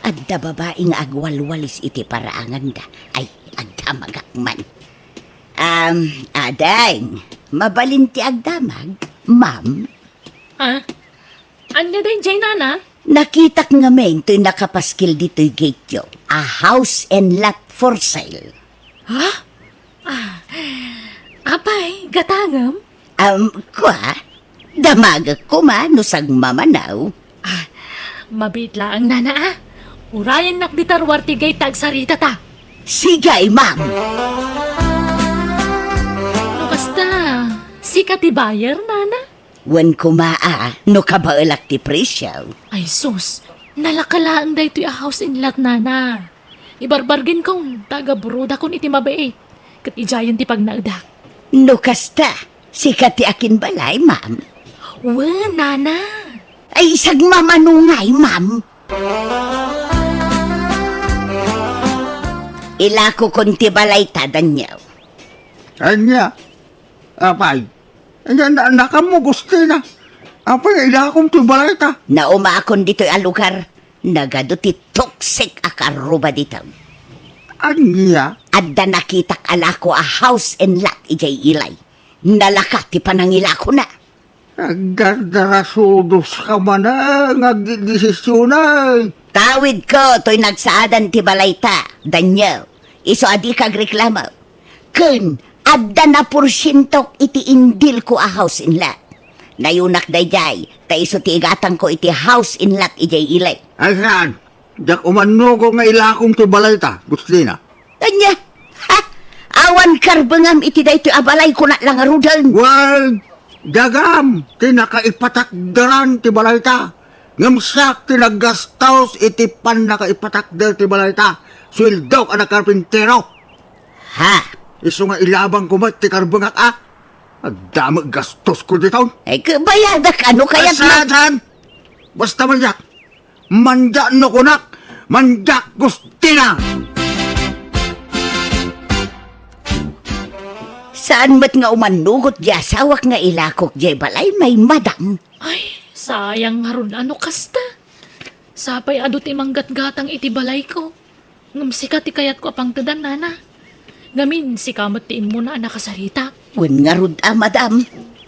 adda babai nga agwalwalis iti paraanganda. Ay, agdamagak man. Um, ading, mabalin ti agdamag, ma'am? Ah? Ania daydiay, nana? Nakitak ngamin toy nakapaskil ditoy gateyo. A house and lot for sale. Ha? Ah, apay, gatangem? Um, kua, damagek koma no sagmamanaw. Ah, mabiit laeng, nana, ah. Urayennak dita ruar ti gate ta agsaritata. Sige, ma'am. No kasta, sika ti buyer, nana? Wen koma a, no kabaelak ti presio. Ay sus, nalaka laeng daytoy a house and lot, nana. Ibarbargen kon, ta agaburodakon iti mabiit. Ket idiayen ti pagnaedak. No kasta, sika ti akinbalay, ma'am? Wen, nana. Ay, sagmamano ngay, ma'am? Ilakokon ti balayta, Daniel. Ania? Apay, ania, na-, nakammo, Gustina? Apay, ilakom ti balayta? Naumakon ditoy a lugar. Nagadu ti toxic a karruba dita. Ania? Adda nakitak a lako a house and lot idiay ilay. Nalaka ti panangilakona. Agdardarasudoska manen nga agdedesisionen. Tawidko toy nagsaadan ti balayta, Daniel. Isu a dika agreklamo. Ken adda naporsientok iti indilko a house and lot. Nayunak daydiay, ta isu ti igatangko iti house and lot idiay ilay. Ay saan? Diak umannugot nga ilakom ti balayta, Gustina. Ania? Ha? Awan karbengam iti daytoy a balay, kunak la ngaruden. Wen, dagam ti nakaipatakderan ti balayta. Ngem siak ti naggastos iti pannakaipatakder ti balayta. Sueldok a nagkarpintero. Ha? Isu nga ilabangko met ti karbengak a. Adda met gastosko diton. Ay, kabayadak, ano kayat mo? Saan, saan? Basta mandiak. Mandiak no kunak. Mandiak, Gustina! Saan met nga umannugot di asawak nga ilakok di balay, may madam? Ay, sayang ngarud, ano kasta? Sapay adu ti manggatgatang iti balayko. Ngem sika ti kayatko a pangtedan, nana. Ngamin, sika met ti immuna a nakasarita. Wen ngarud a, madam,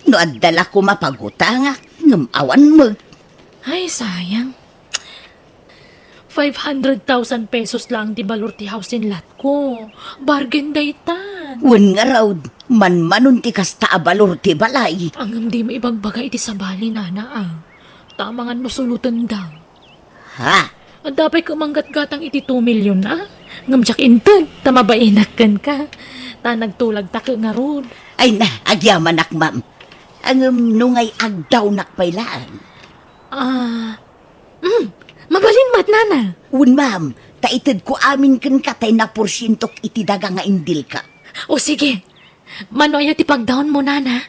no adda la koma pagutangak, ngem awan met. Ay, sayang. Five hundred thousand pesos lang ti balor ti house and lot ko. Bargain daytan. Wen ngarud, manmanon ti kasta a balor ti balay. Ngem dimo ibagbaga iti sabali, nana, a. Ta amangan no sulotenda. Ha? Adda pay ket manggatgatang iti two million, a? Ngem diak inted, ta mabainak kenka. Ta nagtulagta ket ngarud. Ay na, agyamanak, ma'am. Ngem no ngay agdawnak pay laeng. Ah, mm, mabalin met, nana. Wen, ma'am, ta itedko amin kenka tay naporsientok iti daga nga indilka. O sige, mano aya ti pagdawnmo, nana?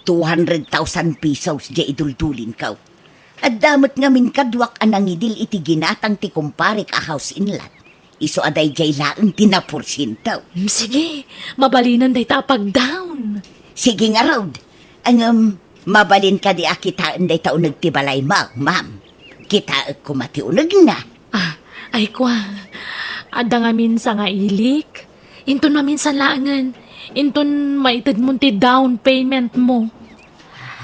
Two hundred thousand pesos diay iduldulinko. Adda met ngamin kaduak a nangidil iti ginatang ti kumparek a house and lot. Isu a daydiay laeng ti naporsiento. Mm, sige, mabalinen dayta a pagdawn. Sige ngarud. Ngem, mabalin kadi a kitaen dayta uneg ti balaymo, ma'am? Kitaek koma ti unegna. Ah, ay kua, adda ngamin sangailik. Inton maminsan laengen, inton maitedmon ti down payment mo.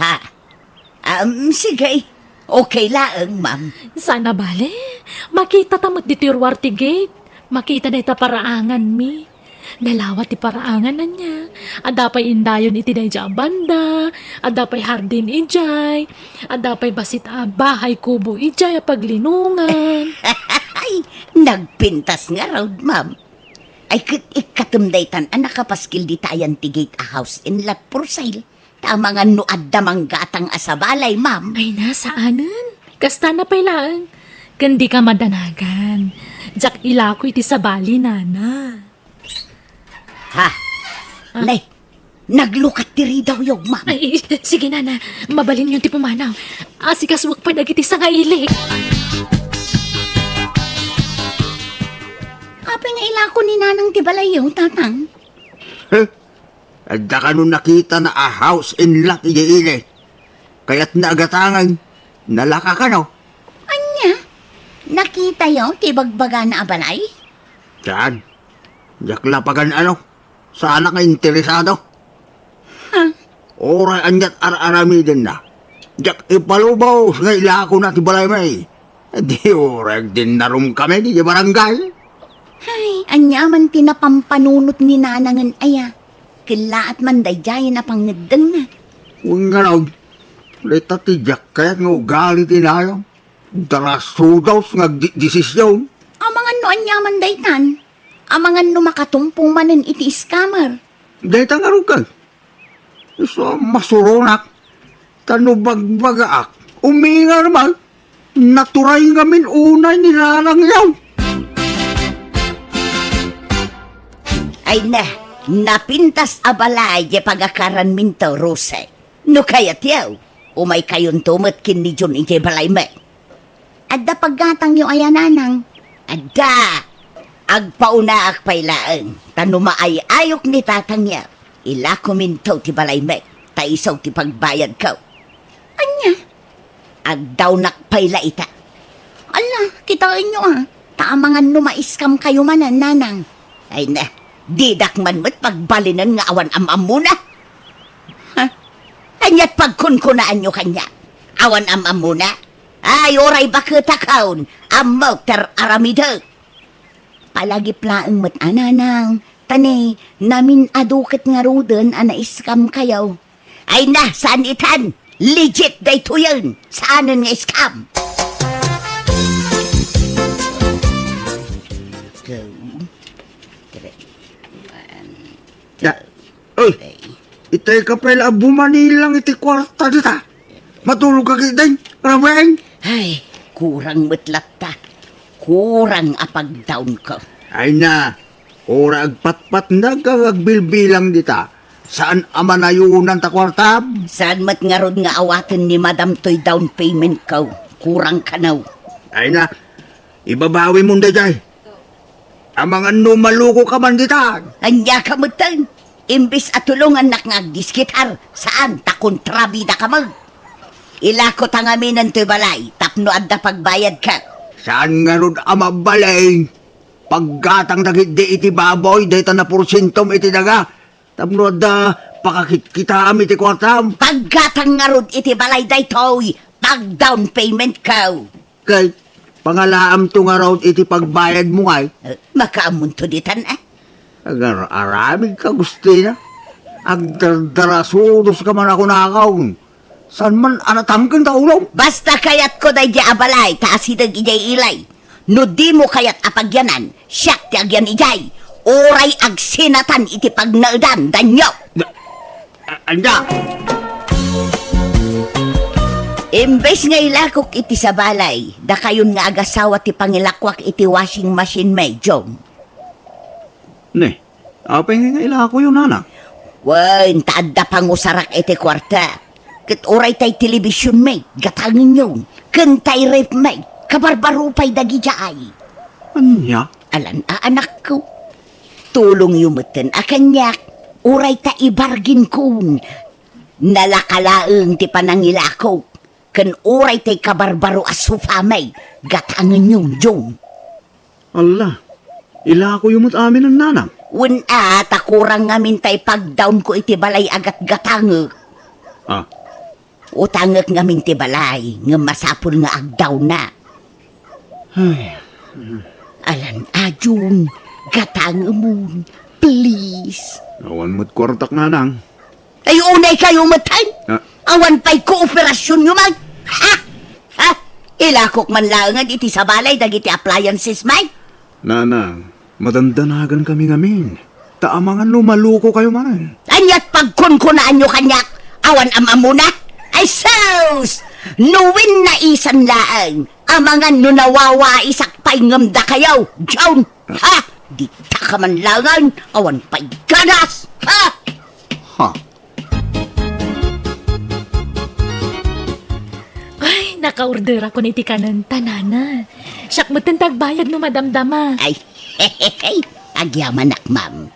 Ha? Um, sige. Okay laeng, ma'am. Saan a bale, makitata met ditoy ruar ti gate. Makita dayta paraanganmi. Nalawa ti paraangan, ania. Adda pay indayon iti daydiay a banda, adda pay hardin idiay, adda pay bassit a bahay kubo idiay a paglinongan. Ay, nagpintas ngarud, ma'am. Ay, ket ikkatem daytan a nakapaskil dita ayan ti gate a house and lot for sale. Ta amangan no adda manggatang a sabali, ma'am. Ay na, saanen. Kastana pay laeng. Ken dika madanagan. Diak ilako iti sabali, nana. Ha? Ah. Nay, Naglukat ti ridawyo, ma'am. Ay, sige, nana. Mabalinyon ti pumanaw. Asikasuak pay dagiti sangailik. Apay nga ilako ni nanang ti balayyo, tatang? He? Adda kano nakitana a house and lot idiay ili. Kayatna a gatangen, nalaka kano. Ania? Nakitayo ti ibagbagana a balay? Saan? Diak la pagan-ano. Saanak nga interesado. Ha? Uray aniat ar-aramidenna, diak ipalubos nga ilakona ti balaymi. Di uray agdinnarumkami idiay barangay. Ay, ania man ti napampanunot ni nanangen aya? Kellaat man daydiay a pangngeddengna. Wen ngarud, dayta ti diak kayat nga ugali ti inayam. Darasudos nga agdedesision. Amangan no ania man daytan? Amangan no makatumpong manen iti scammer? Dayta ngarud ket. Isu a masuronak. Ta no bagbagaak, umingar man. Naturay ngamin unay ni nanangyo. Ay na, napintas a balay ti pagakaranminto, Rose. No kayatyo, umaykayonto met ken ni Jun idiay balaymi. Adda paggatangyo aya, nanang? Adda! Agpaunaak pay laeng, ta no maay-ayok ni tatangyo, ilakominto ti balaymi, ta isu ti pagbayadko. Ania? Agdawnak pay la ita. Ala, kitaenyo a, ta amangan no ma-scam kayo manen, nanang. Ay na, didak man met pagbalinen nga awan am-ammona. Ha? Aniat pagkunkunaanyo kaniak? Awan am-ammona? Ay, uray baketakon, ammok ti ar-aramidek. Palagip laeng met a, nanang, ta ne, namin-adu ket ngaruden a na-scam kayo. Ay na, saan itan? Legit daytoyen. Saanen nga scam. Go. Three. One, two, three. Oy, itay ka pay la a bumanilang iti kuarta dita. Matulog ka ketdin, Rawen? Ay, kurang met latta. Kurang a pagdawnko. Ay na, uray agpatpatnag ken agbilbilang dita. Saan a manayunan ta kuartam? Saan met ngarud nga awaten ni Madam toy down payment ko? Kurang kano. Ay na, ibabawimon daydiay. Amangan no maluko ka man ditan. Ania ka metten? Imbes a tulongannak nga agdiskitar, saan ta kontrabida ka met. Ilako ta ngamin toy balay tapno adda pagbayadka. Saan ngarud a mabalin? Paggatang dagiti iti baboy dayta naporsientom iti daga tapno adda pakakitkitam iti kuartam. Paggatang ngarud iti balay daytoy, pag-down payment ko. Ket pangalaamto ngarud iti pagbayadmo ngay? Eh, makaammonto ditan, eh. Agar-aramid ka, Agustina. Agdardarasudos ka man a kunakon. Saan man a natangken ta ulom? Basta kayatko daydiay a balay ta asideg idiay ili. No dimo kayat a pagyanan, siak ti agyan idiay. Uray agsinatan iti pagnaedan, danyo. A-, ania? Imbes nga ilakok iti sabalay, dakayon nga agasawa ti pangilakuak iti washing machine, May Jom. Ne, apay nga ilakoyo, nana? Wen, ta adda pangusarak iti kuarta. Ket uray tay television, May, gatangenyo. Ken tay ref, May, kabarbaro pay dagidiay. Ania? Alan a anakko. Tulongyo metten a kaniak, uray ta ibarginkon. Nalaka laeng ti panangilakok, ken uray tay kabarbaro a sofa, May, gatangenyo, Jom. Alla, ilakoyo met amin, nanang? Wen a, ta kurang ngamin tay pagdawnko iti balay a gatgatangek. Ah, Utangek ngamin ti balay, ngem masapul nga agdawna. Ay. Alan a, Jun, gatangemon, please. Awan met kuartak, nanang. Ay, unay kayo met, ay? Ah. Awan pay kooperasyonyo, man. Ha? Ha? Ilakok man laengen iti sabalay dagiti appliances, may? Nanang, madandanagan kami ngamin. Ta amangan no maluko kayo manen. Aniat pagkunkunaanyo kaniak? Awan am-ammona? Ay sus! No wenno isan laeng, amangan no nawawaisak pay ngem dakayo, John! Ha? Dita ka man laengen, awan pay ganas! Ha? Ha? Nakaorderakon iti kanen, ta nana. Siak metten ti agbayad no madamdama. Ay, agyamanak, ma'am.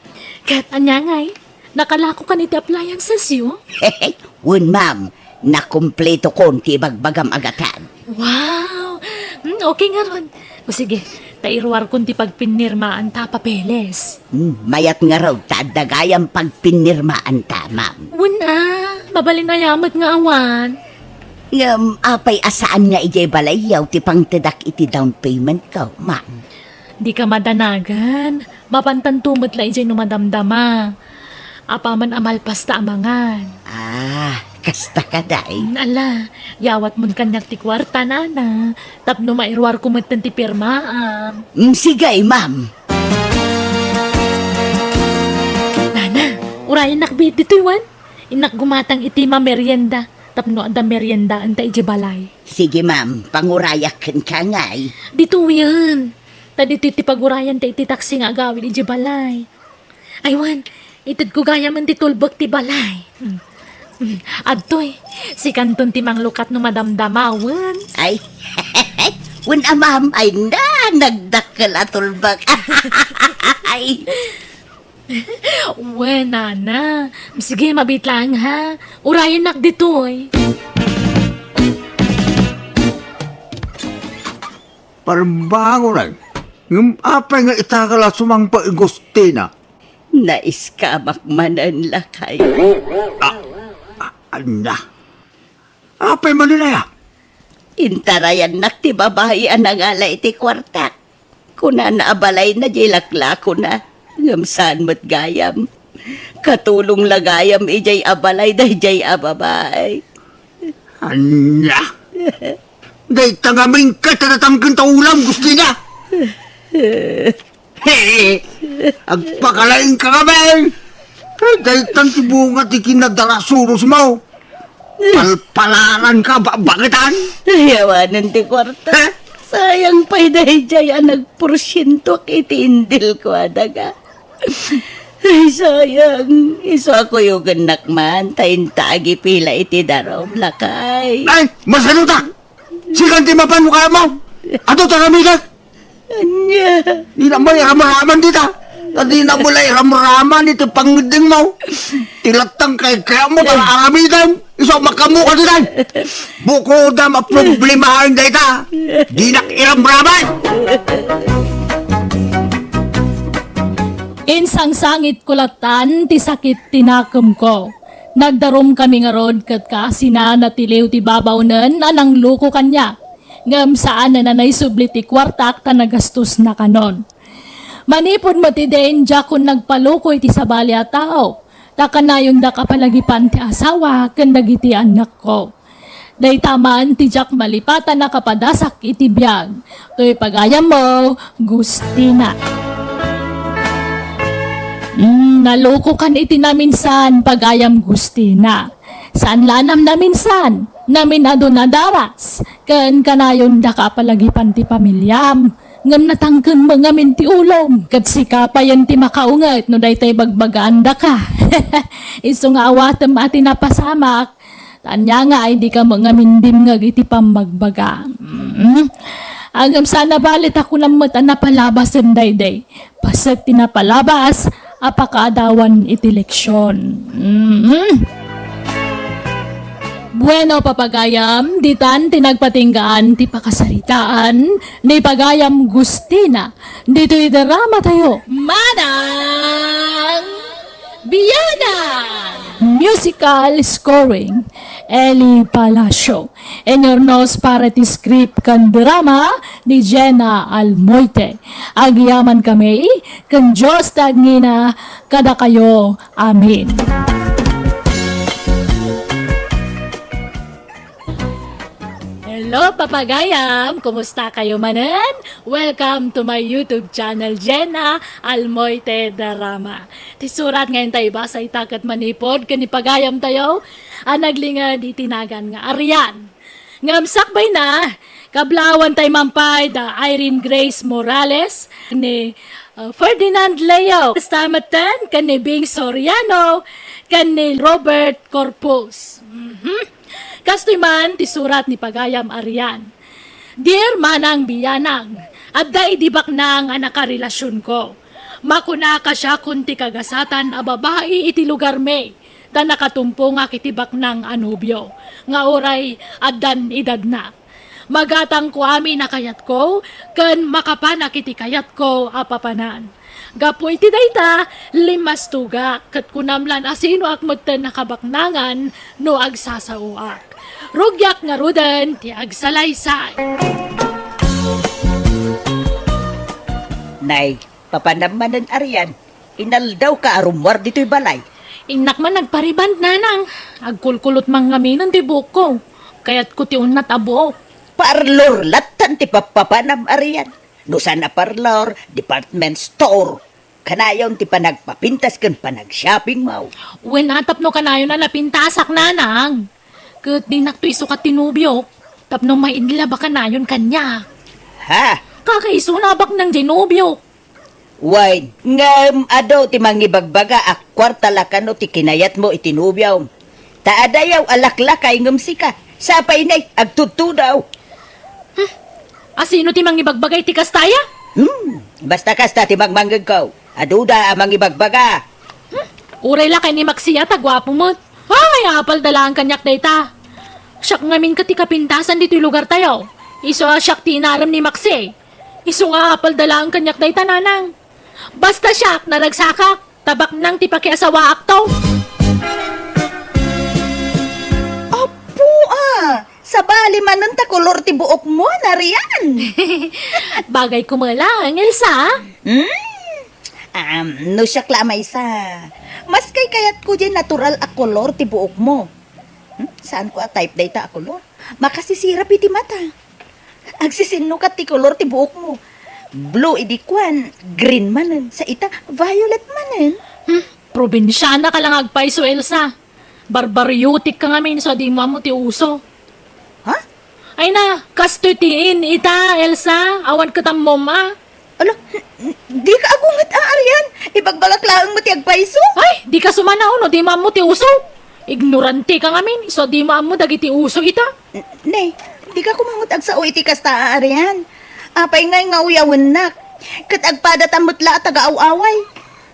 Ket ania ngay? Nakalakokan iti appliancesyo? Wen, ma'am. Nakumpletokon ti ibagbagam a gatad. Wow! Hmm, okay ngarud. O sige, ta iruarkon ti pagpinnirmaan ta papeles. Hmm, mayat ngarud ta adda gayam pagpinnirmaan ta, ma'am. Wen a, mabalin aya met nga awan. Ngem apay a saan nga idiay balayyo ti pangtedak iti down payment ko, ma'am? Dika madanagan. Mapantanto met la idiay no madamdama. Apaman a malpas ta amangan. Ah, kasta kadi. Mm, ala, yawatmon kaniak ti kuarta, nana. Tapno mairuarko metten ti pirmaam. Mm, sige, ma'am. Nana, urayennak biit ditoy, wen? Innak gumatang iti mamerienda. Tapno adda meriendaanta idiay balay. Sige, ma'am. Pangurayak kenka ngay. Ditoyen. Ta ditoy ti pagurayanta iti taksi nga agawid idiay balay. Ay, wen, itedko gayamen ti tulbek ti balay. Hmm. Hmm. Adtoy, sikanton ti manglukat no madamdama, wen. Ay, wen a, ma'am, ay na, nagdakkel a tulbek. Ay. Wen, nana. Sige, mabiit laeng, ha. Urayennak ditoy. Parbangonan. Ngem apay nga ita ka la sumangpet, Agustina? Naiskamak manen, lakay. Ah, ah, ania? Apay manen aya? Intarayannak ti babai a nangala iti kuartak. Kunana a balayna diay laklakona, ngem saan met gayam. Katulong la gayam idiay a balay daydiay a babai. Ania? Dayta ngamin ket a natangken ta ulam, Agustina. He, agpakalaing ka ngamin. Daytan ti bunga ti kinadarasuros mo. Palpalaran ka, ba-, baketan? Ay, awanen ti kuarta. Eh? Sayang pay daydiay a nagporsientoak iti indil ko a daga. Ay, sayang. Isu a kuyogennak man, ta inta agipila iti darum, lakay. Ay, masanuta! Sikan ti mapan mo kaya mo! Adu ta kami ka! Ania? Dina mo iramraman dita. Ta dina mo la iramraman iti pangngeddengmo. Ti lattang kay kaya mo ta aramidem. Isu a makamuka dita. Bukodam a problemaen dayta. Dinak iramraman. Insangsangitko lattan ti sakit ti nakemko. Nagdarumkami ngarud ket kaasina natiliw ti babawnen a nangloko kaniak. Ngem saanen a naisubli ti kuartak ta nagastosnakanon. Manipud met idin, diakon nagpaloko iti sabali a tao, ta kanayondak a palagipan ti asawa ken dagiti annakko. Dayta man ti diak malipatan a kapadasak iti biag. Toy pagayammo, Gustina. Mm, nalokokan iti naminsan, pagayam Gustina. Saan la a namnaminsan, naminadon a daras, ken kanayondaka a palagipan ti pamiliam. Ngem natangken met ngamin ti ulom, ket sika payen ti makaunget no daytoy bagbagaandaka. Isu nga awatem a ti napasamak, ta ania nga ay dika met ngamin dimngeg iti pammagbaga. Mm. Ngem saan a bale ta kunam met a napalabasen daydiay. Paset ti napalabas a pakaadawan iti leksion. Mm. Bueno, papagayam, ditan ti nagpatinggaan ti pakasaritaan ni pagayam Gustina ditoy drama tayo. Manang Bianan! Musical scoring, Eli Palacio. Inurnos para ti script ken drama ni Jenna Almoite. Agyamankami ken Dios ti agngina kadakayo. Amen. Hello, papagayam! Kumusta kayo manen? Welcome to my YouTube channel, Jenna Almoite Drama. Ti surat nga inta ibasa ita ket manipud ken ni pagayam tayo a naglinged iti nagan nga Arian. Ngem sakbay na, kablawan tay mampay da Irene Grace Morales, ni, uh, Ferdinand Leo, kasta metten ken ni Bing Soriano, ken ni Robert Corpus. Mhm. Kastoy man ti surat ni pagayam Arian. Dear Manang Biyanang, adda idi baknang a nakarelasionko. Makunaka siakon ti kagasatan a babai iti lugarmi, ta nakatumpongak iti baknang a nobio, nga uray addan edadna. Magatangko amin a kayatko, ken makapanak iti kayatko a papanan. Gapu iti dayta, limmastugak, ket kunam lan asinoak metten a kabaknangan no agsasaoak. Rugiak ngaruden ti agsalaysay. Nay, papanam manen Arian, inaldawka a rummuar ditoy balay. Innak man nagpariband, nanang. Agkulkulot man ngaminen ti buokko. Kayatko ti unnat a buok. Parlor lattan ti pappapanam Arian. No saan a parlor, department store. Kanayon ti panagpapintas ken panagshopping mo. Wen a tapno kanayon a napintasak, nanang. Ket dinakto isukat ti nobiok. Tapno mailaba kanayon kaniak. Ha? Kakaisuna a baknang diay nobiok. Wen, ngem adu ti mangibagbaga a kuarta la kano ti kinayatmo iti nobiom. Ta adayaw a laklakay ngem sika. Sapay nay, agtudtudaw. Hmm? Asino ti mangibagbaga iti kasta aya? Hmm, basta kasta ti mangmangngegko. Aduda a mangibagbaga. Hmm? Uray lakay ni Maxi a ta guapo met. Ay, apalda laeng kaniak dayta. Siak ngamin ket ti kapintasan ditoy lugartayo. Isu a siak ti inarem ni Maxi. Isu nga apalda laeng kaniak dayta, nanang. Basta siak, naragsakak, ta baknang ti pakiasawaakto. Apo, ah! Sabali manen ta kolor ti buokmo, Narian! Bagayko met laeng, Elsa. Hmm? Um, no siak la a maysa, maskay kayatko diay natural a kolor ti buokmo. Hmm? Saanko a type dayta a kolor. Makasisirap iti mata. Agsisinnukat ti kolor ti buokmo. Blue idi kuan, green manen. Sa ita, violet manen. Hmm, probinsiana ka lang agpayso, Elsa. Barbariotik ka ngamin, so dimo ammo ti uso. Ha? Ay na, kastoy ti in ita, Elsa. Awan ket ammom a. Ala, n-, n-, dika agunget a, Arian. Ibagbagak laeng met ti agpayso. Ay, dika sumanaw no dimo ammo ti uso. Ignorante ka ngamin, so dimo ammo dagiti uso ita. N-, ne, dika koma met agsao iti kasta a, Arian. Apay ngay nga uyawennak? Ket agpadatam met la a taga-aw-away.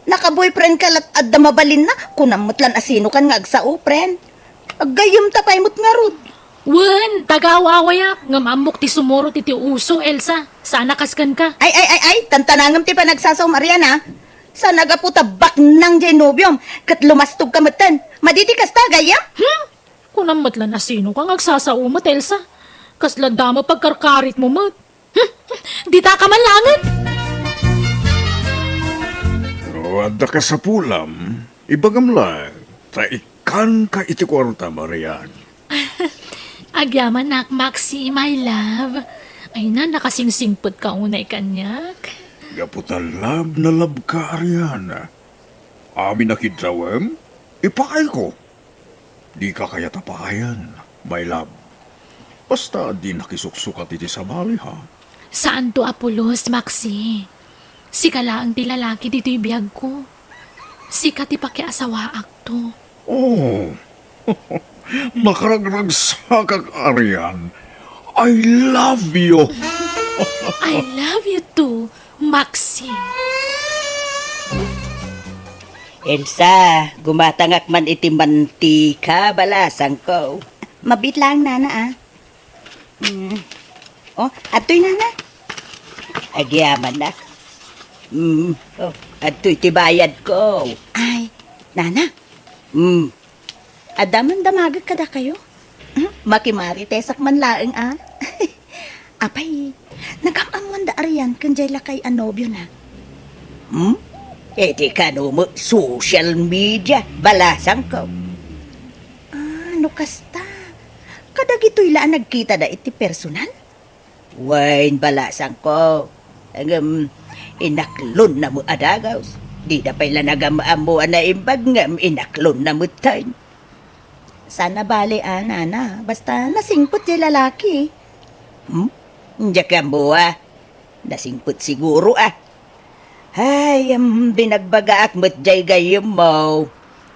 Naka-boyfriend ka lat adda mabalinna, kunam met lan asinokan nga agsao, friend. Aggayyemta pay met ngarud. Wen, taga-aw-awayak, ngem ammok ti sumurot iti uso, Elsa. Saan a kas kenka. Ay, ay, ay, ay, tantanangem ti panagsasaom, Arian, a. Saan a gapu ta baknang diay nobiom, ket lumastog ka metten. Madi ti kasta, gayyem? Hmm? Kunam met lan asinoka nga agsasao met, Elsa. Kasla damo pagkarkaritmo met. Hmm? Dita ka man laengen. No adda kasapulam, ibagam la, ta ikkanka iti kuarta, Arian. Agyamanak, Maxi, my love. Ay na, nakasingsingpet ka unay kaniak. Gapu ta love na love ka, Arian. Amin a kidrawem, ipaayko. Dika kayat a paayan, my love. Basta di nakisuksukat iti sabali, ha? Saanto a pulos, Maxi. Sika laeng ti lalaki ditoy biagko. Sika ti pakiasawaakto. Oh, makaragragsakak, Arian. I love you. I love you too, Maxi. Elsa, gumatangak man iti mantika, balasangko. Mabit lang, nana, ah. Mm. Oh, adtoy, nana. Agyamanak. Mm. Oh, adtoy ti bayadko. Ay, nana. Mm. Adda man damagek kadakayo? Hmm? Makimaritesak man laeng, a. Apay, nagam-ammoan da Arian ken jay lakay a nobiona? Hmm? Iti kano met social media, balasangko. Ah, no kasta, kadagitoy la a nagkitada iti personal? Wen, balasangko. Ngem, inaklonna met a dagus. Dida pay la nagam-ammo a naimbag ngem inaklonna metten. Saan a bale a, nana. Basta nasingpet jay lalaki. Hmm? Diak ammo a. Nasingpet siguro a. Ay, am, binagbagaak met jay gayyemmo.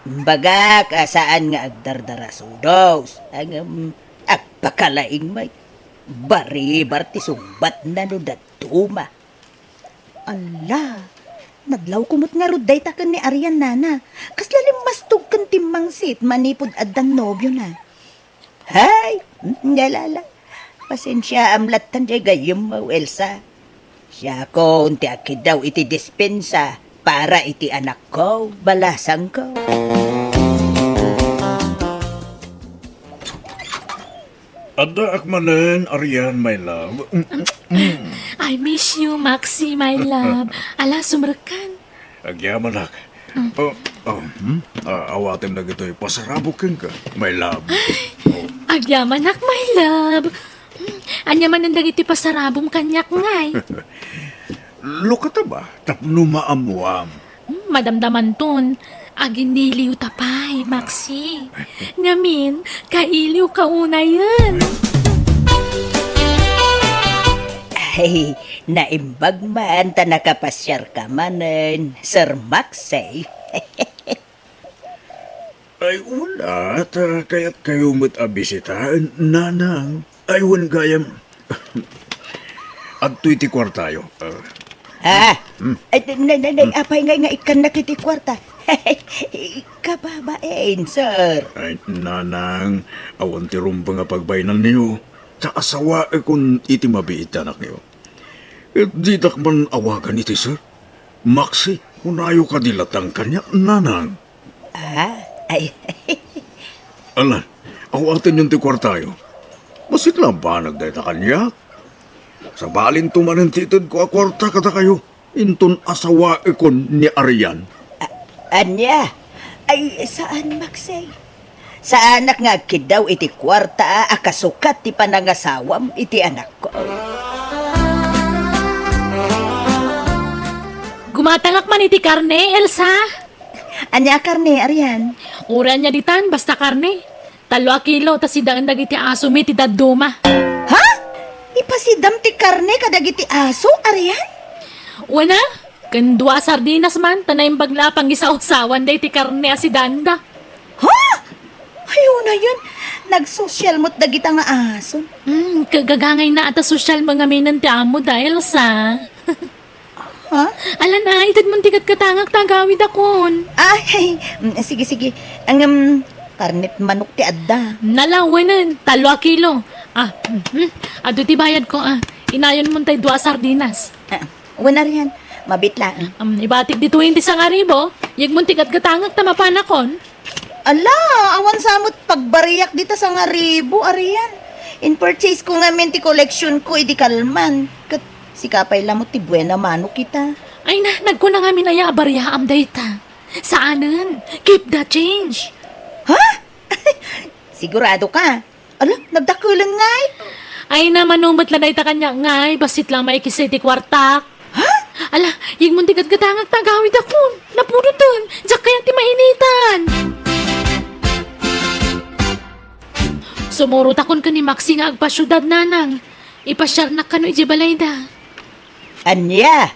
Imbagak a saan nga agdardarasudos. Ngem, agpakalaing met. Baribar ti sungbatna no dadduma. Ala, nadlawko met ngarud dayta ken ni Arian, nana. Kasla limmastog ken timmangsit manipud addan nobiona. Hay, nalala. Pasensiaam lattan diay gayyemmo, Elsa. Siakon ti agkiddaw iti dispensa para iti anakko, balasangko. Addaak manen, Arian, my love. I miss you, Maxi, my love. Ala, sumrekkan. Agyamanak. Oh, oh, hmm? Ah, awatem dagitoy pasarabok kenka, my love. Oh. Agyamanak, my love. Hmm, ania manen dagitoy pasarabom kaniak, ngay? Lukata ba? Tapno maammuam. Hmm, madamdamanton, aginiliw ta pay, Maxi. Ngamin, kailiw ka unayen. Ay, naimbag man ta nakapasiar ka manen, Sir Maxi. Ay, wala, ta kayat kayo met a bisitaen, nanang. Ay, wen gayam. Adtoy ti kuartayo. Ah. Ha? Hmm. Ay, nay, nay, nay, apay ngay nga ikkannak iti kuarta? Kababain, sir. Ay, nanang, awan ti rumbeng a pagbaynanyo. Ta asawaekon iti mabiit ti anakyo. Ket ditak man awagan iti sir. Maxi, kunayo kadi lattan kaniak, nanang. Ah, ay. Ala, awatenyon ti kuartayo. Bassit la banag dayta kaniak. Sabalinto manen ti itedko a kuarta kadakayo, inton asawaekon ni Arian. A-, ania? Ay, saan, Maxi? Saanak nga agkiddaw iti kuarta a kasukat ti panangasawam iti anakko. Gumatangak man iti karne, Elsa. Ania a karne, Arian? Uray ania ditan, basta karne. Tallo a kilo, ta sidaen dagiti asomi ti dadduma. Ha? Ipasidam ti karne kadagiti aso, Arian? Wen a, ken dua a sardinas man, ta naimbag la a pangisawsawan daytoy karne a sidaenda. Ha? Ay, unayen, nagsosial met dagita nga aso. Hmm, kagagangayna a ta sosial mo ngaminen ti ammoda, Elsa. Ha? Ala na, itedmon ti gatgatangak ta agawidakon. Ay, mm, sige, sige. Ngem, karnet manok ti adda. Nalawenen, tallo a kilo. Ah, mhm. Adu ti bayadko, ah. Inayonmon tay dua a sardinas. Ah, wen, Arian, mabit laeng. Um, ibatik ditoyen ti sangaribu, yegmon ti gatgatangak ta mapanakon. Ala, awan sa met pagbariak dita sangaribu, Arian. In-purchase ko ngamin ti collection ko idi kalman. Ket sika pay la met ti buena mano kita. Ay na, nagkuna ngamin aya a bariaam dayta. Saanen, keep the change. Ha? Sigurado ka? Ala, nagdakkelen ngay? Ay na, mano met la dayta kaniak ngay, bassit la maikis ti kuartak. Ha? Ala, yegmon ti gatgatangak ta agawidakon. Napudoten, diak kayat ti mainitan. Sumurotakon ken ni Maxi nga agpasiudad, nanang. Ipasiarnak kano idiay balayda. Ania?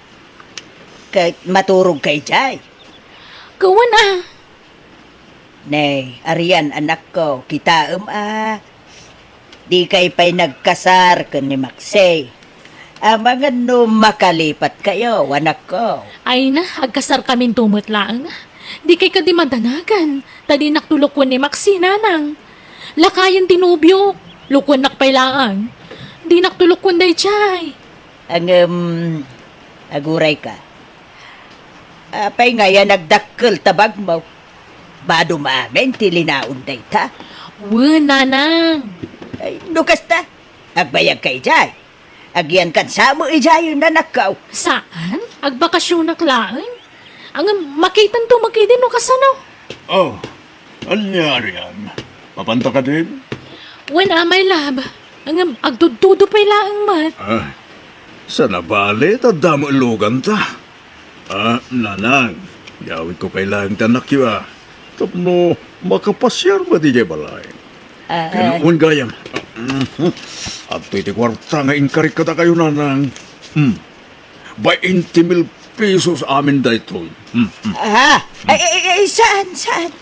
Ket maturogka idiay? Kawan a. Nay, Arian, anakko, kitaem a dikay pay nagkasar ken ni Maxi. Amangan no makalipatkayo, anakko. Ay na, agkasarkaminto met laeng. Dikay kadi madanagan, ta dinakto lokuen ni Maxi, nanang. Lakayen ti nobiok, lokuennak pay laeng. Dinakto lokuen daydiay. Ngem, agurayka. Apay ngay a nagdakkel ta bagmo? Badom amin ti linaon dayta. Wen, nanang. Ay, no kasta, agbayagka idiay. Agyankan sa met idiay, nanakko. Saan? Agbakasionak laeng. Ngem, makitanto met idi no kasano. Oh, ania, Arian? Mapanta kadin? Wen a, my love. Ngem, agtudtudo pay laeng met. Ah, sana bale, ta adda met luganta. Ah, nanang, yawidko pay laeng ti anakyo a. Tapno makapasiar met idiay balay. Ah, ken ah. Wen gayam. Mhm. Adtoy ti kuarta nga inkarik kadakayo, nanang. Hmm. Bainte mil pesos amin daytoy. Hmm, hmm. Ah, ay, ay, ay, saan, saan?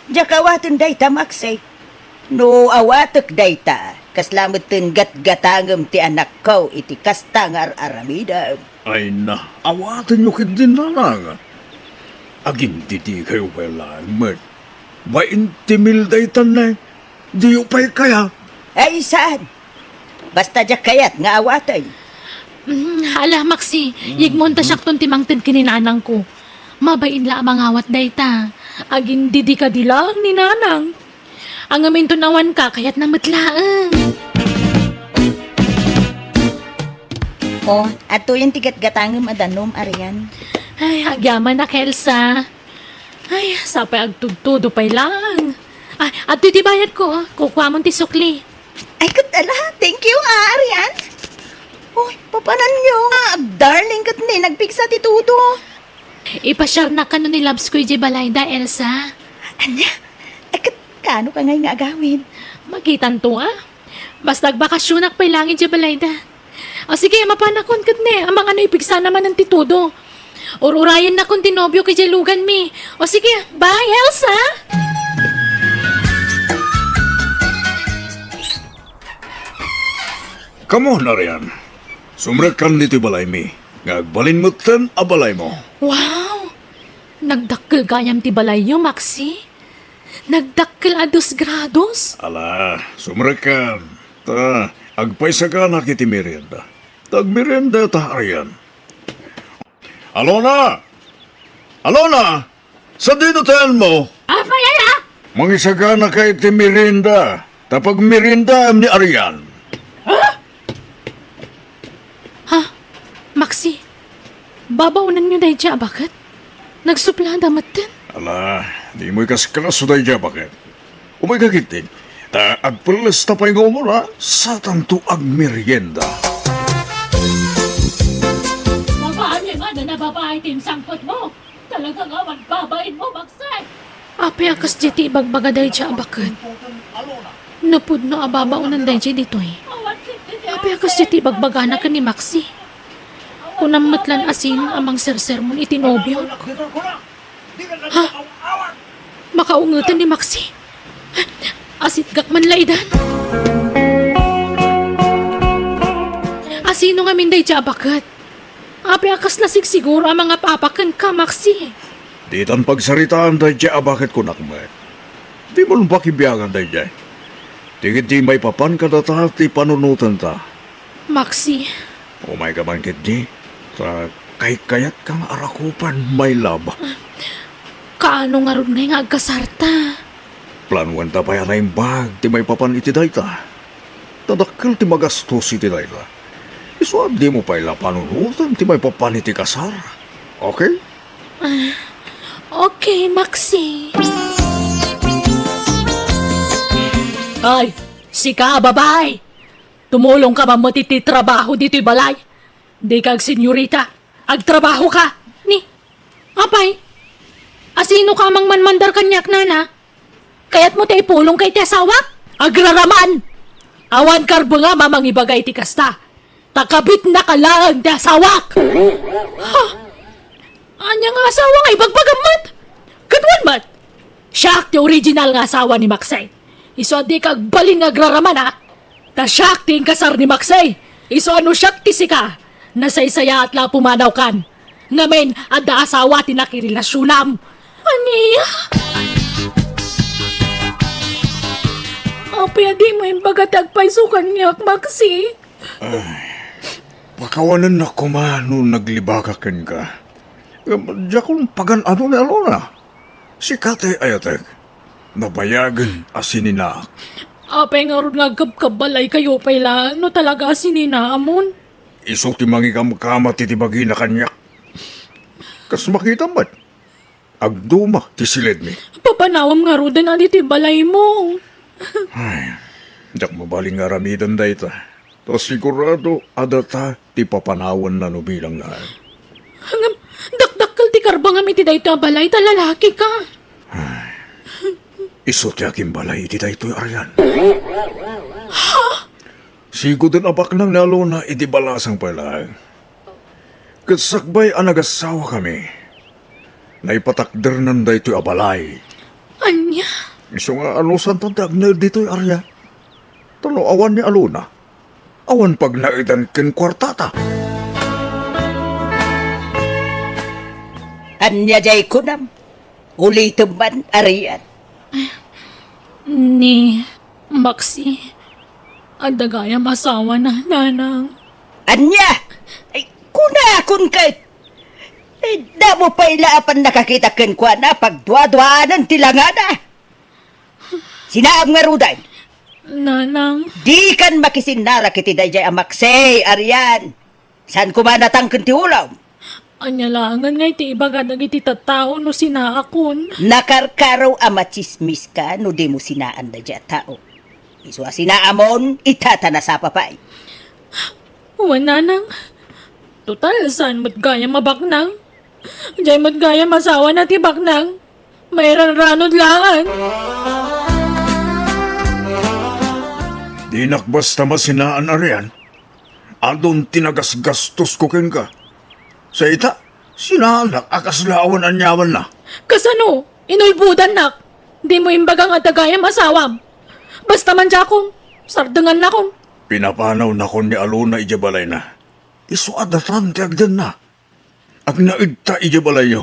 Diak awaten dayta, Maxie. No awatek dayta, kasla metten gatgatangem ti anakko iti kasta nga ar-aramidem. Ay na, awatenyo ketdin, nanang. Agindidikayo pay laeng met. Bainte mil daytan, ne? Diyo pay kayat? Ay, saan? Basta diak kayat nga awaten. Mm, ala, Maxi, yegmon ta siakton ti mangted ken ni nanangko. Mabain la a mangawat dayta. Agindidi kadi laeng ni nanang. Ngem inton awanka, kayatna met laeng. O, adtoyen ti gatgatangem a danum, Arian. Ay, agyamanak, Elsa. Ay, sapay agtudtudo pay laeng. Ay, adtoy ti bayadko, o. Kukuamon ti sukli. Ay, ket ala, thank you, ah, Arian. Uy, papananyo nga, darling, ket ni nagpigsa ti tudo. Ipasiarnak kano ni Labs ko idiay balayda, Elsa. Ania? Ay, ket kaano ka ngay nga agawid? Makitanto, ah. Basta agbakasyonak pay laeng idiay balayda. O sige, mapanakon ket ne, amangan no ipigsana manen ti tudo. Ur-urayennakon ti nobiok idiay luganmi. O sige, bye, Elsa! Come on, Arian. Sumrekkan ditoy balaymi, nga agbalin metten a balaymo. Wow! Nagdakkel gayam ti balayyo, Maxi. Nagdakkel a dos grados. Ala, sumrekkan. Ta, agpaysaganak iti merienda. Ta agmerienda ta, Arian. Alona! Alona! Sadino ti anmo? Apay aya? Mangisaganaka iti merienda. Ta pagmeriendaem ni Arian. Ha? Ha? Maxi, babaonanyo daydiay a baket? Nagsuplada metten? Ala, dimo ikaskaso daydiay a baket. Umayka ketdi. Ta agpellesta pay nga umuna, satanto agmerienda. Mabaali nga na nababaay ti insangpetmo. Talaga nga awan babainmo, Maxi. Apay a kasdiay ti ibagbaga daydiay a baket? No pudno a babaonan daydiay ditoy. Apay a kasdiay ti ibagbagana ken ni Maxi? Kunam met laeng a sino a mangsersermon iti nobiok? Ha? Makaungeten ni Maxi? Asitgak man la idan. A sino ngamin daydiay a baket? Apay a kasla sigsiguro a mangap-apak kenka, Maxi? Ditan pagsaritaan daydiay a baket kunak met. Dimo laeng pakibiangan daydiay. Ti ketdi maipapan kadata ti panunotenta. Maxi. Umayka man ketdi, ta kaykayatka nga arakupen, my love. Kaano ngarud ngay nga agkasarta? Planoenta pay a naimbag ti maipapan iti dayta. Ta dakkel ti magastos iti dayta. Isu a dimo pay la panunoten ti maipapan iti kasar. Okay? Ah, okay, Maxi. Ay, sika, babae! Tumulongka man met iti trabaho ditoy balay. Dika agsenyorita. Agtrabahoka. Ni, apay, asinoka a mangmanmandar kaniak, nana? Kayatmo ti ipulongka iti asawak? Agraraman! Awan karbengam a mangibaga iti kasta. Ta kabitnaka laeng ti asawak! Ha? Ania nga asawa nga ibagbagam met? Ket wen met, siak ti original nga asawa ni Maxi. Isu a dika agbalin nga agraraman, a. Ta siak ti inkasar ni Maxi. Isu a no siak ti sika, nasaysayaat la a pumanawkan. Ngamin, adda asawa ti nakirelasionam. Ania? Apay a dimo imbaga ti agpayso kaniak, Maxi? Ay, pakawanennak koma no naglibakak kenka. Ngem diakon pagan-ano ni Alona. Sika ti ayatek. Nabayagen a sininaak. Apay ngarud nga agkabkabbalaykayo pay la no talaga a sininaamon? Isu ti mangikamkamat iti bagina kaniak. Kas makitam met, agduma ti siledmi. Papanawam ngaruden a ditoy balaymo. Ay, diak mabalin nga aramiden dayta. Ta sigurado a data ti papanawanna no bilang laeng. Ngem, dakdakkel ti karbengam iti daytoy a balay ta lalakika. Ay, isu ti agimbalay iti daytoy, Arian. Ha? Siguden a baknang ni Alona iti balasang pay laeng. Ket sakbay a nagasawakami, naipatakdernan daytoy a balay. Ania? Isu nga anusantan ti agnaed ditoy, Arian. Ta no awan ni Alona, awan pagnaedan ken kuartata. Ania jay kunam? Ulitem man, Arian. Ni Maxi, adda gayam asawana, Nanang. Ania? Ay, kunakon ket. Ay, damo pay la a pannakakita kenkuana, pagduaduaanan ti langana. Sinaam ngaruden. Nanang. Dikan makisinnarek iti dayjay a Maxi, Arian. Saan koma natangken ti ulom? Ania laengen nga iti ibaga dagiti tattao no sinaakon? Nakarkaro a matsismiska no dimo sinaan dayjay a tao. Isu a sinaamon, ita ta nasapa pay. Wen, Nanang. Total, saan met gayam a baknang? Jay met gayam asawana ti baknang. Mairanranod laeng. Dinak basta masinaan, Arian. Adun ti nagasgastosko kenka. Sa ita, sinaanak a kasla awan aniamanna. Kasano? Inulbodannak. Dimo imbaga nga adda gayam asawam. Basta man diakon, sardengannakon. Pinapanawnakon ni Alona idiay balayna. Isu a datan ti agdenna. Agnaedta idiay balayyo.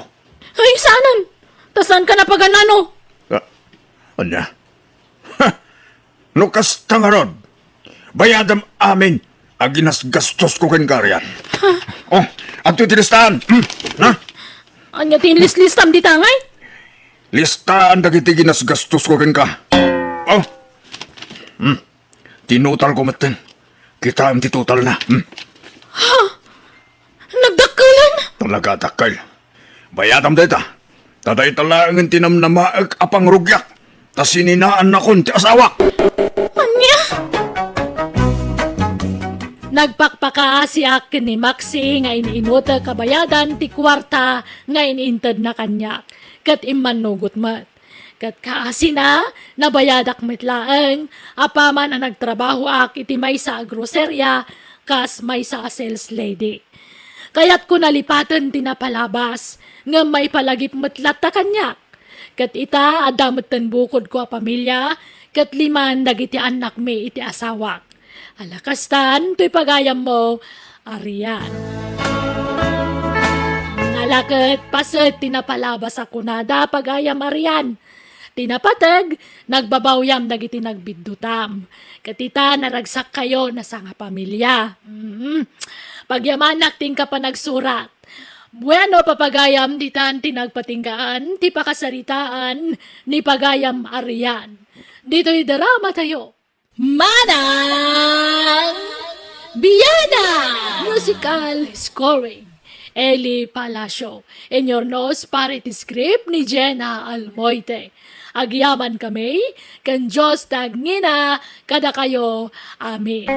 Ay, saanen? Ta saanka napagan-ano? Ah, ania? Ha! No kasta ngarud, bayadam amin a ginasgastosko kenka, Arian. Oh, adtoy ti listaan. Hmm, ha? Ania ti inlislistam dita ngay? Listaan dagiti ginasgastosko kenka. Oh. Hmm. Tinutalko metten. Kitaem ti totalna. Hmm. Nagdakkelen? Talaga dakkel. Bayadam dayta. Ta dayta laengen ti namnamaek a pangrugiak. Ta sininaannakon ti asawak. Ania? Nagpakpakaasiak ken ni Maxi nga in-inutek a bayadan ti kuarta nga in-intedna kaniak, ket immannugot met. Ket kaasina, nabayadak met laeng, apaman a nagtrabahoak iti maysa a groceria kas maysa a sales lady. Kayatko nalipaten ti napalabas, ngem maipalagip met latta kaniak. Ket ita, adda metten bukodko a pamilia, ket liman dagiti annakmi iti asawak. Ala kastan, toy pagayammo, Arian. Nalaket, paset ti napalabas a kunada, pagayam Arian. Ti napateg, nagbabawyam dagiti nagbiddutam. Ket ita, naragsakkayo, nasangapamilia. Mm. Pagyamanak ti inka panagsurat. Bueno, papagayam, ditan ti nagpatinggaan ti pakasaritaan ni pagayam Arian. Ditoy drama tayo. Manang Biada! Musical scoring, Eli Palacio. Inurnos para iti script ni Jenna Almoite. Agyaman kami, ken Dios ti agngina kadakayo. Amen.